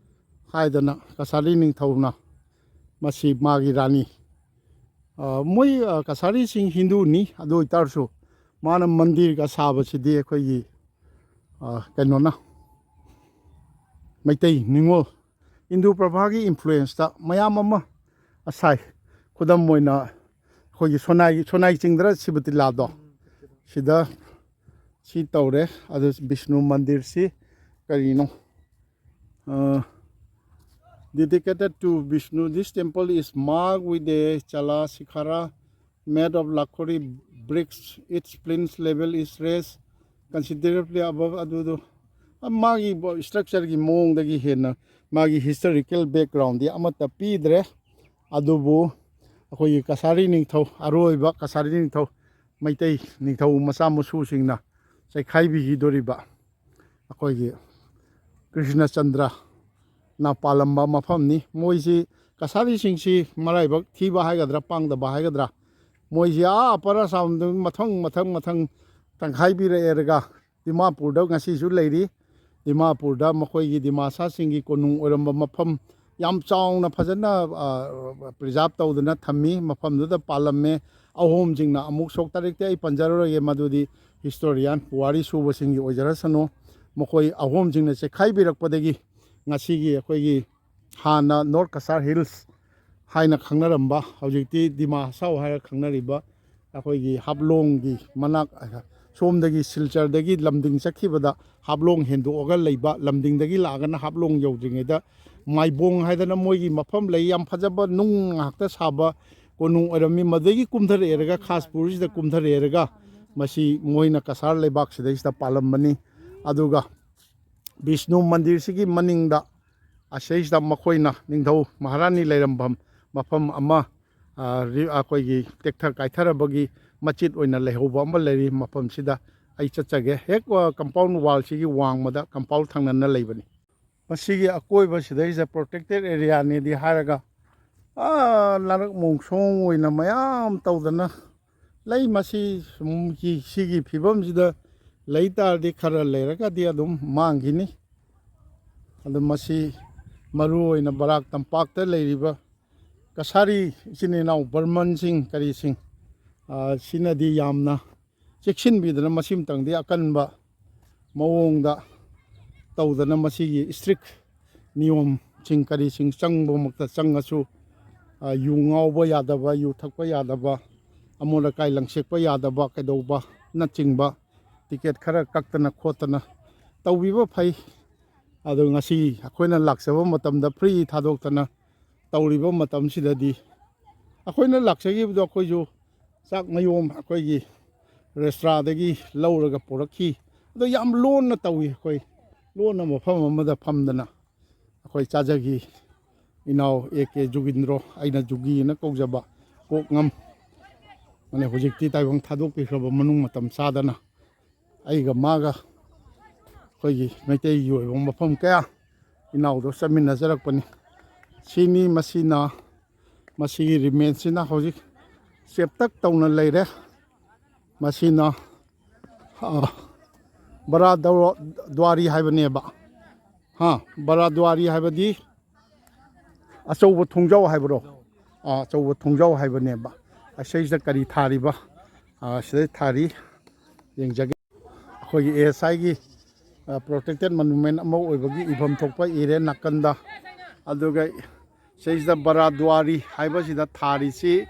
ꯍꯥꯏꯗꯅ ꯀꯁꯥꯔꯤ ꯅꯤꯡꯊꯧꯅ ꯃꯁꯤ ꯃꯥꯒꯤ ꯔꯥꯅꯤ, ꯑ, ꯃꯣꯏ, ꯑ, ꯀꯁꯥꯔꯤꯁꯤꯡ ꯍꯤꯟꯗꯨꯅꯤ, ꯑꯗꯨ ꯑꯣꯏꯇꯥꯔꯁꯨ ꯃꯥꯅ ꯃꯟꯗꯤꯔꯒ ꯁꯥꯕꯁꯤꯗꯤ ꯑꯩꯈꯣꯏꯒꯤ, ꯑ, ꯀꯩꯅꯣꯅ, ꯃꯩꯇꯩ ꯅꯤꯉꯣꯜ, ꯏꯟꯗꯨ ꯄ꯭ꯔꯚꯥꯒꯤ ꯏꯟꯐ꯭ꯂꯨꯌꯦꯟꯁꯇ ꯃꯌꯥꯝ ꯑꯃ ꯑꯁꯥꯏ, ꯈꯨꯗꯝ ꯑꯣꯏꯅ ꯑꯩꯈꯣꯏꯒꯤ ꯁꯣꯅꯥꯏ, ꯁꯣꯅꯥꯏ ꯆꯤꯡꯗ꯭ꯔ ꯁꯤꯕꯇꯤꯂꯥꯗꯣ, ꯁꯤꯗ ꯁꯤ ꯇꯧꯔꯦ꯫ ꯑꯗꯨ ꯕꯤꯁꯅꯨ ꯃꯟꯗꯤꯔꯁꯤ ꯀꯔꯤꯅꯣ? Uh, dedicated to Vishnu. This temple is marked with a Chala Shikhara made of Lakhori bricks. Its plains level is raised considerably above ꯑꯗꯨꯗꯣ, ꯃꯥꯒꯤ ꯁ꯭ꯇ꯭ꯔꯛꯆꯔꯒꯤ ꯃꯑꯣꯡꯗꯒꯤ ꯍꯦꯟꯅ ꯃꯥꯒꯤ ꯍꯤꯁꯇꯣꯔꯤꯀꯦꯜ ꯕꯦꯛꯒ꯭ꯔꯥꯎꯟꯗꯤ ꯑꯃꯠꯇ ꯄꯤꯗ꯭ꯔꯦ꯫ ꯑꯗꯨꯕꯨ ꯑꯩꯈꯣꯏꯒꯤ ꯀꯁꯥꯔꯤ ꯅꯤꯡꯊꯧ, ꯑꯔꯣꯏꯕ ꯀꯁꯥꯔꯤ ꯅꯤꯡꯊꯧ, ꯃꯩꯇꯩ ꯅꯤꯡꯊꯧ ꯃꯆꯥ ꯃꯁꯨꯁꯤꯡꯅ ꯆꯩꯈꯥꯏꯕꯤꯈꯤꯗꯣꯔꯤꯕ ꯑꯩꯈꯣꯏꯒꯤ ꯀ꯭ꯔꯤꯁꯅꯆꯟꯗ꯭ꯔꯅ ꯄꯥꯜꯂꯝꯕ ꯃꯐꯝꯅꯤ꯫ ꯃꯣꯏꯁꯤ, ꯀꯁꯥꯔꯤꯁꯤꯡꯁꯤ ꯃꯔꯥꯏꯕꯛ ꯊꯤꯕ ꯍꯥꯏꯒꯗ꯭ꯔꯥ, ꯄꯥꯡꯗꯕ ꯍꯥꯏꯒꯗ꯭ꯔꯥ, ꯃꯣꯏꯁꯤ ꯑꯥ ꯑꯄꯔ ꯑꯁꯥꯝꯗ ꯃꯊꯪ ꯃꯊꯪ ꯃꯊꯪ ꯇꯪꯈꯥꯏꯕꯤꯔꯛꯑꯦꯔꯒ ꯗꯤꯃꯥꯄꯨꯔꯗ ꯉꯁꯤꯁꯨ ꯂꯩꯔꯤ꯫ ꯗꯤꯃꯥꯄꯨꯔꯗ ꯃꯈꯣꯏꯒꯤ ꯗꯤꯃꯥꯁꯥꯁꯤꯡꯒꯤ ꯀꯣꯅꯨꯡ ꯑꯣꯏꯔꯝꯕ ꯃꯐꯝ ꯌꯥꯝ ꯆꯥꯎꯅ ꯐꯖꯅ ꯄ꯭ꯔꯤꯖꯥꯕ ꯇꯧꯗꯨꯅ ꯊꯝꯃꯤ꯫ ꯃꯐꯝꯗꯨꯗ ꯄꯥꯜꯂꯝꯃꯦ꯫ ꯑꯍꯣꯝꯁꯤꯡꯅ, ꯑꯃꯨꯛ ꯁꯣꯛ ꯇꯥꯔꯤꯛꯇꯤ ꯑꯩ ꯄꯟꯖꯔꯔꯣꯏꯒꯦ, ꯃꯗꯨꯗꯤ ꯍꯤꯁꯇꯣꯔꯤꯌꯥꯟ, ꯄꯨꯋꯥꯔꯤ ꯁꯨꯕꯁꯤꯡꯒꯤ ꯑꯣꯏꯖꯔꯁꯅꯨ꯫ ꯃꯈꯣꯏ ꯑꯍꯣꯝꯁꯤꯡꯅ ꯆꯦꯛꯈꯥꯏꯕꯤꯔꯛꯄꯗꯒꯤ ꯉꯁꯤꯒꯤ ꯑꯩꯈꯣꯏꯒꯤ ꯍꯥꯟꯅ ꯅꯣꯔꯠ ꯀꯁꯥꯔ ꯍꯤꯜꯁ ꯍꯥꯏꯅ ꯈꯪꯅꯔꯝꯕ, ꯍꯧꯖꯤꯛꯇꯤ ꯗꯤꯃꯥ ꯍꯁꯥꯎ ꯍꯥꯏꯔ ꯈꯪꯅꯔꯤꯕ ꯑꯩꯈꯣꯏꯒꯤ ꯍꯥꯞꯂꯣꯡꯒꯤ ꯃꯅꯥꯛ, ꯁꯣꯝꯗꯒꯤ ꯁꯤꯜꯆꯔꯗꯒꯤ ꯂꯝꯗꯤꯡ ꯆꯠꯈꯤꯕꯗ ꯍꯥꯞꯂꯣꯡ ꯍꯦꯟꯗꯣꯛꯑꯒ ꯂꯩꯕ, ꯂꯝꯗꯤꯡꯗꯒꯤ ꯂꯥꯛꯑꯒꯅ ꯍꯥꯞꯂꯣꯡ ꯌꯧꯗ꯭ꯔꯤꯉꯩꯗ ꯃꯥꯏꯕꯣꯡ ꯍꯥꯏꯗꯅ ꯃꯣꯏꯒꯤ ꯃꯐꯝ ꯂꯩ꯫ ꯌꯥꯝ ꯐꯖꯕ ꯅꯨꯡ ꯉꯥꯛꯇ ꯁꯥꯕ ꯀꯣꯅꯨꯡ ꯑꯣꯏꯔꯝꯃꯤ꯫ ꯃꯗꯨꯗꯒꯤ ꯀꯨꯝꯊꯔꯛꯑꯦꯔꯒ, ꯈꯥꯁꯄꯨꯔꯁꯤꯗ ꯀꯨꯝꯊꯔꯛꯑꯦꯔꯒ ꯃꯁꯤ ꯃꯣꯏꯅ ꯀꯁꯥꯔ ꯂꯩꯕꯥꯛꯁꯤꯗꯩꯁꯤꯗ ꯄꯥꯜꯂꯝꯕꯅꯤ꯫ ꯑꯗꯨꯒ ꯕꯤꯁꯅꯨ ꯃꯟꯗꯤꯔꯁꯤꯒꯤ ꯃꯅꯤꯡꯗ ꯑꯁꯤꯗꯩꯁꯤꯗ ꯃꯈꯣꯏꯅ ꯅꯤꯡꯊꯧ ꯃꯍꯥꯔꯥꯅꯤ ꯂꯩꯔꯝꯐꯝ ꯃꯐꯝ ꯑꯃ, ꯑ, ꯔꯤ-, ꯑꯩꯈꯣꯏꯒꯤ ꯇꯦꯛꯊ ꯀꯥꯏꯊꯔꯕꯒꯤ ꯃꯆꯤꯠ ꯑꯣꯏꯅ ꯂꯩꯍꯧꯕ ꯑꯃ ꯂꯩꯔꯤ꯫ ꯃꯐꯝꯁꯤꯗ ꯑꯩ ꯆꯠꯆꯒꯦ꯫ ꯍꯦꯛ, ꯑ, ꯀꯝꯄꯥꯎꯟ ꯋꯥꯜꯁꯤꯒꯤ ꯋꯥꯡꯃꯗ ꯀꯝꯄꯥꯎꯟ ꯊꯪꯅꯅ ꯂꯩꯕꯅꯤ꯫ ꯃꯁꯤꯒꯤ ꯑꯀꯣꯏꯕꯁꯤꯗꯩꯁꯤꯗ ꯄ꯭ꯔꯣꯇꯦꯛꯇꯦꯠ ꯑꯦꯔꯤꯌꯥꯅꯦꯗꯤ ꯍꯥꯏꯔꯒ, ꯑꯥ, ꯂꯥꯔꯛ ꯃꯣꯡꯁꯣꯡ ꯑꯣꯏꯅ ꯃꯌꯥꯝ ꯇꯧꯗꯅ ꯂꯩ꯫ ꯃꯁꯤ ꯁꯨꯝ ꯁꯤ-, ꯁꯤꯒꯤ ꯐꯤꯕꯝꯁꯤꯗ ꯂꯩ ꯇꯥꯔꯗꯤ ꯈꯔ ꯂꯩꯔꯒꯗꯤ ꯑꯗꯨꯝ ꯃꯥꯡꯈꯤꯅꯤ꯫ ꯑꯗꯨ ꯃꯁꯤ ꯃꯔꯨ ꯑꯣꯏꯅ ꯕꯔꯥꯛ ꯇꯝꯄꯥꯛꯇ ꯂꯩꯔꯤꯕ ꯀꯁꯥꯔꯤ ꯏꯆꯤꯟ ꯏꯅꯥꯎ ꯕꯔꯃꯟꯁꯤꯡ ꯀꯔꯤꯁꯤꯡ, ꯑ, ꯁꯤꯅꯗꯤ ꯌꯥꯝꯅ ꯆꯦꯛꯁꯤꯟꯕꯤꯗꯅ ꯃꯁꯤꯃꯇꯪꯗꯤ ꯑꯀꯟꯕ ꯃꯑꯣꯡꯗ ꯇꯧꯗꯅ ꯃꯁꯤꯒꯤ ꯏꯁꯇ꯭ꯔꯤꯛ ꯅꯤꯌꯣꯝꯁꯤꯡ ꯀꯔꯤꯁꯤꯡ ꯆꯪꯕꯃꯛꯇ ꯆꯪꯉꯁꯨ, ꯑ, ꯌꯨ ꯉꯥꯎꯕ ꯌꯥꯗꯕ, ꯌꯨ ꯊꯛꯄ ꯌꯥꯗꯕ, ꯑꯃꯣꯠ ꯑꯀꯥꯏ ꯂꯪꯁꯦꯛꯄ ꯌꯥꯗꯕ ꯀꯩꯗꯧꯕꯅꯆꯤꯡꯕ ꯇꯤꯀꯦꯠ ꯈꯔ ꯀꯛꯇꯅ ꯈꯣꯠꯇꯅ ꯇꯧꯕꯤꯕ ꯐꯩ꯫ ꯑꯗꯣ ꯉꯁꯤ ꯑꯩꯈꯣꯏꯅ ꯂꯥꯛꯆꯕ ꯃꯇꯝꯗ ꯐ꯭ꯔꯤ ꯊꯥꯗꯣꯛꯇꯅ ꯇꯧꯔꯤꯕ ꯃꯇꯝꯁꯤꯗꯗꯤ, ꯑꯩꯈꯣꯏꯅ ꯂꯥꯛꯆꯈꯤꯕꯗꯣ ꯑꯩꯈꯣꯏꯁꯨ ꯆꯥꯛ ꯃꯌꯣꯝ ꯑꯩꯈꯣꯏꯒꯤ ꯔꯦꯁꯇ꯭ꯔꯥꯗꯒꯤ ꯂꯧꯔꯒ ꯄꯨꯔꯛꯈꯤ꯫ ꯑꯗꯣ ꯌꯥꯝ ꯂꯣꯟꯅ ꯇꯧꯏ꯫ ꯑꯩꯈꯣꯏ ꯂꯣꯟꯅ ꯃꯐꯝ ꯑꯃꯗ ꯐꯝꯗꯅ ꯑꯩꯈꯣꯏ ꯆꯥꯖꯈꯤ꯫ ꯏꯅꯥꯎ ꯑꯦ ꯀꯦ ꯖꯨꯒꯤꯟꯗ꯭ꯔꯣ, ꯑꯩꯅ ꯖꯨꯒꯤꯅ ꯀꯧꯖꯕ, ꯀꯣꯛꯉꯝ, ꯃꯥꯅꯦ, ꯍꯧꯖꯤꯛꯇꯤ ꯇꯥꯏꯕꯪ ꯊꯥꯗꯣꯛꯄꯤꯈ꯭ꯔꯕ ꯃꯅꯨꯡ ꯃꯇꯝ ꯆꯥꯗꯅ ꯑꯩꯒ ꯃꯥꯒ ꯑꯩꯈꯣꯏꯒꯤ ꯃꯩꯇꯩꯒꯤ ꯑꯣꯏꯕ ꯃꯐꯝ ꯀꯌꯥ ꯏꯅꯥꯎꯗꯣ ꯆꯠꯃꯤꯟꯅꯖꯔꯛꯄꯅꯤ꯫ ꯁꯤꯅꯤ, ꯃꯁꯤꯅ, ꯃꯁꯤꯒꯤ ꯔꯤꯃꯦꯟꯁꯤꯅ ꯍꯧꯖꯤꯛ ꯆꯦꯞꯇꯛ ꯇꯧꯅ ꯂꯩꯔꯦ꯫ ꯃꯁꯤꯅ, ꯑ, ꯕꯔꯥ ꯗꯧꯔ-, ꯗ꯭ꯋꯥꯔꯤ ꯍꯥꯏꯕꯅꯦꯕ꯫ ꯍꯥ, ꯕꯔꯥ ꯗ꯭ꯋꯥꯔꯤ ꯍꯥꯏꯕꯗꯤ ꯑꯆꯧꯕ ꯊꯣꯡꯖꯥꯎ ꯍꯥꯏꯕ꯭ꯔꯣ? ꯑꯥ, ꯑꯆꯧꯕ ꯊꯣꯡꯖꯥꯎ ꯍꯥꯏꯕꯅꯦꯕ꯫ ꯑꯁꯤꯗꯩꯁꯤꯗ ꯀꯔꯤ ꯊꯥꯔꯤꯕ? ꯑꯥ, ꯁꯤꯗꯩ ꯊꯥꯔꯤ, ꯌꯦꯡꯖꯒꯦ꯫ ꯑꯩꯈꯣꯏꯒꯤ ꯑꯦ ꯑꯦꯁ ꯑꯥꯏꯒꯤ, ꯑꯥ, ꯄ꯭ꯔꯣꯇꯦꯛꯇꯦꯠ ꯃꯣꯅꯨꯃꯦꯟ ꯑꯃ ꯑꯣꯏꯕꯒꯤ ꯏꯐꯝ ꯊꯣꯛꯄ ꯏꯔꯦ ꯅꯥꯀꯟꯗ꯫ ꯑꯗꯨꯒ ꯁꯤꯗꯩꯁꯤꯗ ꯕꯔꯥ ꯗ꯭ꯋꯥꯔꯤ ꯍꯥꯏꯕꯁꯤꯗ ꯊꯥꯔꯤꯁꯤ,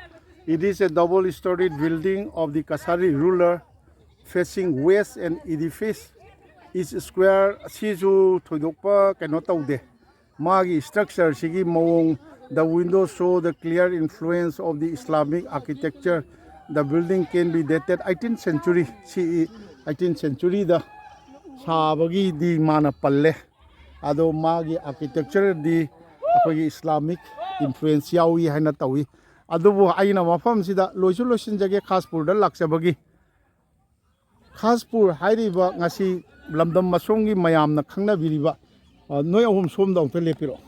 "It is a double-storied building of the Kachari ruler facing west and edifice is square", ꯁꯤꯁꯨ ꯊꯣꯏꯗꯣꯛꯄ ꯀꯩꯅꯣ ꯇꯧꯗꯦ꯫ ꯃꯥꯒꯤ ꯁ꯭ꯇ꯭ꯔꯛꯆꯔꯁꯤꯒꯤ ꯃꯑꯣꯡ, "The window show the clear influence of the Islamic architecture. The building can be dated eighteenth century, C E, eighteenth centuryꯗ ꯁꯥꯕꯒꯤꯗꯤ ꯃꯥꯅ ꯄꯜꯂꯦ꯫ ꯑꯗꯣ ꯃꯥꯒꯤ ꯑꯥꯔꯀꯤꯇꯦꯛꯆꯔꯗꯤ ꯑꯩꯈꯣꯏꯒꯤ ꯏꯁꯂꯥꯃꯤꯛ ꯏꯟꯐ꯭ꯂꯨꯌꯦꯟꯁ ꯌꯥꯎꯏ ꯍꯥꯏꯅ ꯇꯧꯏ꯫ ꯑꯗꯨꯕꯨ ꯑꯩꯅ ꯃꯐꯝꯁꯤꯗ ꯂꯣꯏꯁꯨ ꯂꯣꯏꯁꯤꯟꯖꯒꯦ, ꯈꯥꯁꯄꯨꯔꯗ ꯂꯥꯛꯆꯕꯒꯤ꯫ ꯈꯥꯁꯄꯨꯔ ꯍꯥꯏꯔꯤꯕ ꯉꯁꯤ ꯂꯝꯗꯝ ꯑꯁꯣꯝꯒꯤ ꯃꯌꯥꯝꯅ ꯈꯪꯅꯕꯤꯔꯤꯕ, ꯑ, ꯅꯣꯏ ꯑꯍꯨꯝ ꯁꯣꯝꯗ ꯑꯃꯨꯛꯇ ꯂꯦꯞꯄꯤꯔꯛꯑꯣ,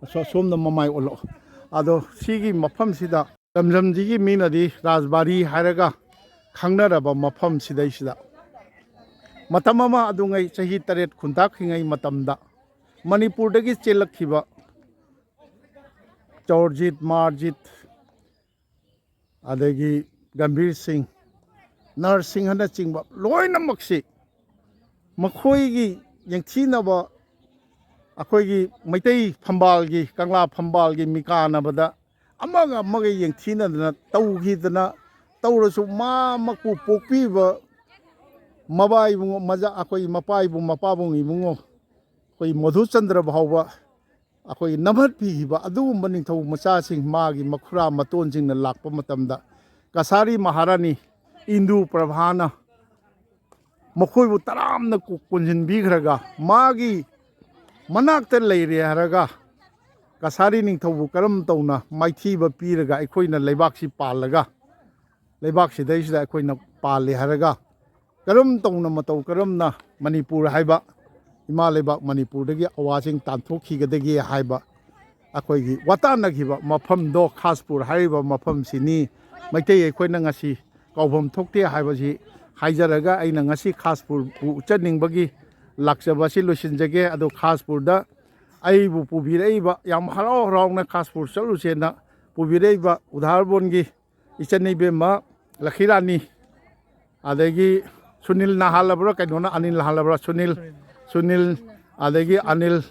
ꯑꯁꯣ-, ꯁꯣꯝꯗ ꯃꯃꯥꯏ ꯑꯣꯜꯂꯛꯑꯣ꯫ ꯑꯗꯣ ꯁꯤꯒꯤ ꯃꯐꯝꯁꯤꯗ ꯂꯝꯗꯝꯁꯤꯒꯤ ꯃꯤꯅꯗꯤ ꯔꯥꯖꯕꯥꯔꯤ ꯍꯥꯏꯔꯒ ꯈꯪꯅꯔꯕ ꯃꯐꯝꯁꯤꯗꯩꯁꯤꯗ ꯃꯇꯝ ꯑꯃ ꯑꯗꯨꯉꯩ ꯆꯍꯤ ꯇꯔꯦꯠ ꯈꯨꯟꯇꯥꯛꯈꯤꯉꯩ ꯃꯇꯝꯗ ꯃꯅꯤꯄꯨꯔꯗꯒꯤ ꯆꯦꯜꯂꯛꯈꯤꯕ ꯆꯧꯔꯖꯤꯠ, ꯃꯥꯔꯖꯤꯠ, ꯑꯗꯒꯤ ꯒꯝꯚꯤꯔ ꯁꯤꯡ, ꯅꯔ ꯁꯤꯡꯍꯅꯆꯤꯡꯕ ꯂꯣꯏꯅꯃꯛꯁꯤ ꯃꯈꯣꯏꯒꯤ ꯌꯦꯡꯊꯤꯅꯕ ꯑꯩꯈꯣꯏꯒꯤ ꯃꯩꯇꯩ ꯐꯝꯕꯥꯜꯒꯤ, ꯀꯪꯂꯥ ꯐꯝꯕꯥꯜꯒꯤ ꯃꯤꯀꯥꯅꯕꯗ ꯑꯃꯒ ꯑꯃꯒ ꯌꯦꯡꯊꯤꯅꯗꯅ ꯇꯧꯈꯤꯗꯅ, ꯇꯧꯔꯁꯨ ꯃꯥꯃꯛꯄꯨ ꯄꯣꯛꯄꯤꯕ ꯃꯕꯥ ꯏꯕꯨꯡꯉꯣ, ꯃꯆꯥ, ꯑꯩꯈꯣꯏ ꯃꯄꯥ ꯏꯕꯨꯡ ꯃꯄꯥꯕꯨꯡ ꯏꯕꯨꯡꯉꯣ, ꯑꯩꯈꯣꯏ ꯃꯙꯨꯆꯟꯗ꯭ꯔ ꯐꯥꯎꯕ ꯑꯩꯈꯣꯏ ꯅꯝꯍꯠꯄꯤꯈꯤꯕ ꯑꯗꯨꯒꯨꯝꯕ ꯅꯤꯡꯊꯧ ꯃꯆꯥꯁꯤꯡ, ꯃꯥꯒꯤ ꯃꯈꯨꯔꯥ ꯃꯇꯣꯟꯁꯤꯡꯅ ꯂꯥꯛꯄ ꯃꯇꯝꯗ, ꯀꯁꯥꯔꯤ ꯃꯍꯥꯔꯥꯅꯤ ꯏꯟꯗꯨ ꯄ꯭ꯔꯚꯥꯅ ꯃꯈꯣꯏꯕꯨ ꯇꯔꯥꯝꯅ ꯀꯨ-, ꯀꯣꯟꯁꯤꯟꯕꯤꯈ꯭ꯔꯒ, ꯃꯥꯒꯤ ꯃꯅꯥꯛꯇ ꯂꯩꯔꯦ ꯍꯥꯏꯔꯒ ꯀꯁꯥꯔꯤ ꯅꯤꯡꯊꯧꯕꯨ ꯀꯔꯝ ꯇꯧꯅ ꯃꯥꯏꯊꯤꯕ ꯄꯤꯔꯒ ꯑꯩꯈꯣꯏꯅ ꯂꯩꯕꯥꯛꯁꯤ ꯄꯥꯜꯂꯒ, ꯂꯩꯕꯥꯛꯁꯤꯗꯩꯁꯤꯗ ꯑꯩꯈꯣꯏꯅ ꯄꯥꯜꯂꯤ ꯍꯥꯏꯔꯒ ꯀꯔꯝ ꯇꯧꯅ, ꯃꯇꯧ ꯀꯔꯝꯅ ꯃꯅꯤꯄꯨꯔ ꯍꯥꯏꯕ ꯏꯃꯥ ꯂꯩꯕꯥꯛ ꯃꯅꯤꯄꯨꯔꯗꯒꯤ ꯑꯋꯥꯁꯤꯡ ꯇꯥꯟꯊꯣꯛꯈꯤꯒꯗꯒꯦ ꯍꯥꯏꯕ ꯑꯩꯈꯣꯏꯒꯤ ꯋꯥꯇꯥꯟꯅꯈꯤꯕ ꯃꯐꯝꯗꯣ, ꯈꯥꯁꯄꯨꯔ ꯍꯥꯏꯔꯤꯕ ꯃꯐꯝꯁꯤꯅꯤ꯫ ꯃꯩꯇꯩ ꯑꯩꯈꯣꯏꯅ ꯉꯁꯤ ꯀꯥꯎꯐꯝ ꯊꯣꯛꯇꯦ ꯍꯥꯏꯕꯁꯤ ꯍꯥꯏꯖꯔꯒ, ꯑꯩꯅ ꯉꯁꯤ ꯈꯥꯁꯄꯨꯔꯕꯨ ꯆꯠꯅꯤꯡꯕꯒꯤ ꯂꯥꯛꯆꯕ ꯑꯁꯤ ꯂꯣꯏꯁꯤꯟꯖꯒꯦ꯫ ꯑꯗꯣ ꯈꯥꯁꯄꯨꯔꯗ ꯑꯩꯕꯨ ꯄꯨꯕꯤꯔꯛꯏꯕ, ꯌꯥꯝ ꯍꯔꯥꯎ ꯍꯔꯥꯎꯅ ꯈꯥꯁꯄꯨꯔ ꯆꯠꯂꯨꯁꯦꯅ ꯄꯨꯕꯤꯔꯛꯏꯕ ꯎꯙꯥꯔꯕꯣꯟꯒꯤ ꯏꯆꯟ ꯏꯕꯦꯝꯃ ꯂꯛꯈꯤꯔꯥꯅꯤ, ꯑꯗꯒꯤ ꯁꯨꯅꯤꯜꯅ ꯍꯥꯜꯂꯕ꯭ꯔꯥ, ꯀꯩꯅꯣꯅ, ꯑꯅꯤꯜꯅ ꯍꯥꯜꯂꯕ꯭ꯔꯥ? ꯁꯨꯅꯤꯜ, ꯁꯨꯅꯤꯜ, ꯑꯗꯒꯤ ꯑꯅꯤꯜ꯫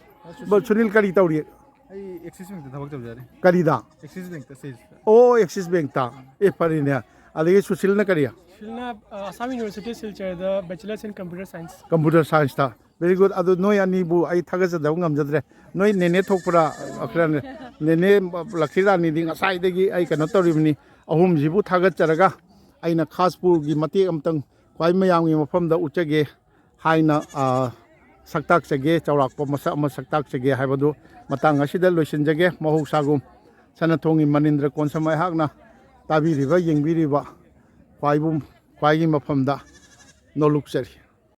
ꯕ-, ꯁꯨꯅꯤꯜ ꯀꯔꯤ ꯇꯧꯔꯤ? ꯑꯩ ꯑꯦꯛꯁꯤꯁ ꯕꯦꯡꯛꯇ ꯊꯕꯛ ꯇꯧꯖꯔꯤ꯫ ꯀꯔꯤꯗ? ꯑꯦꯛꯁꯤꯁ ꯕꯦꯡꯛꯇ ꯁꯦꯜꯁꯇ꯫ ꯑꯣ, ꯑꯦꯛꯁꯤꯁ ꯕꯦꯡꯛꯇ꯫ ꯑꯦ, ꯐꯔꯦꯅꯦ꯫ ꯑꯗꯒꯤ ꯁꯨꯁꯤꯜꯅ ꯀꯔꯤ? ꯁꯨꯁꯤꯜꯅ, ꯑ, ꯑꯁꯥꯝ ꯌꯨꯅꯤꯚꯔꯁꯤꯇꯤ ꯁꯤꯜꯆꯔꯗ Bachelors in Computer Science꯫ Computer ꯁꯥꯏꯟꯁꯇ꯫ Very good. ꯑꯗꯨ ꯅꯣꯏ ꯑꯅꯤꯕꯨ ꯑꯩ ꯊꯥꯒꯠꯆꯗꯕ ꯉꯝꯖꯗ꯭ꯔꯦ꯫ ꯅꯣꯏ ꯅꯦꯅꯦ ꯊꯣꯛꯄ꯭ꯔꯥ? ꯑ, ꯅꯦꯅꯦ ꯂꯛꯈꯤꯔꯥꯅꯤꯗꯤ ꯉꯁꯥꯏꯗꯒꯤ ꯑꯩ ꯀꯩꯅꯣ ꯇꯧꯔꯤꯕꯅꯤ꯫ ꯑꯍꯨꯝꯁꯤꯕꯨ ꯊꯥꯒꯠꯆꯔꯒ ꯑꯩꯅ ꯈꯥꯁꯄꯨꯔꯒꯤ ꯃꯇꯦꯛ ꯑꯃꯇꯪ ꯈ꯭ꯋꯥꯏ ꯃꯌꯥꯝꯒꯤ ꯃꯐꯝꯗ ꯎꯠꯆꯒꯦ ꯍꯥꯏꯅ, ꯑ, ꯁꯛꯇꯥꯛꯆꯒꯦ꯫ ꯆꯥꯎꯔꯥꯛꯄ ꯃꯁꯛ ꯑꯃ ꯁꯛꯇꯥꯛꯆꯒꯦ ꯍꯥꯏꯕꯗꯨ ꯃꯇꯥꯡ ꯑꯁꯤꯗ ꯂꯣꯏꯁꯤꯟꯖꯒꯦ꯫ ꯃꯍꯧꯁꯥꯒꯨꯝ ꯁꯅꯥꯊꯣꯡꯒꯤ ꯃꯅꯤꯟꯗ꯭ꯔ ꯀꯣꯟꯁꯝ ꯑꯩꯍꯥꯛꯅ ꯇꯥꯕꯤꯔꯤꯕ, ꯌꯦꯡꯕꯤꯔꯤꯕ ꯈ꯭ꯋꯥꯏꯕꯨꯝ-, ꯈ꯭ꯋꯥꯏꯒꯤ ꯃꯐꯝꯗ ꯅꯣꯂꯨꯛꯆꯔꯤ꯫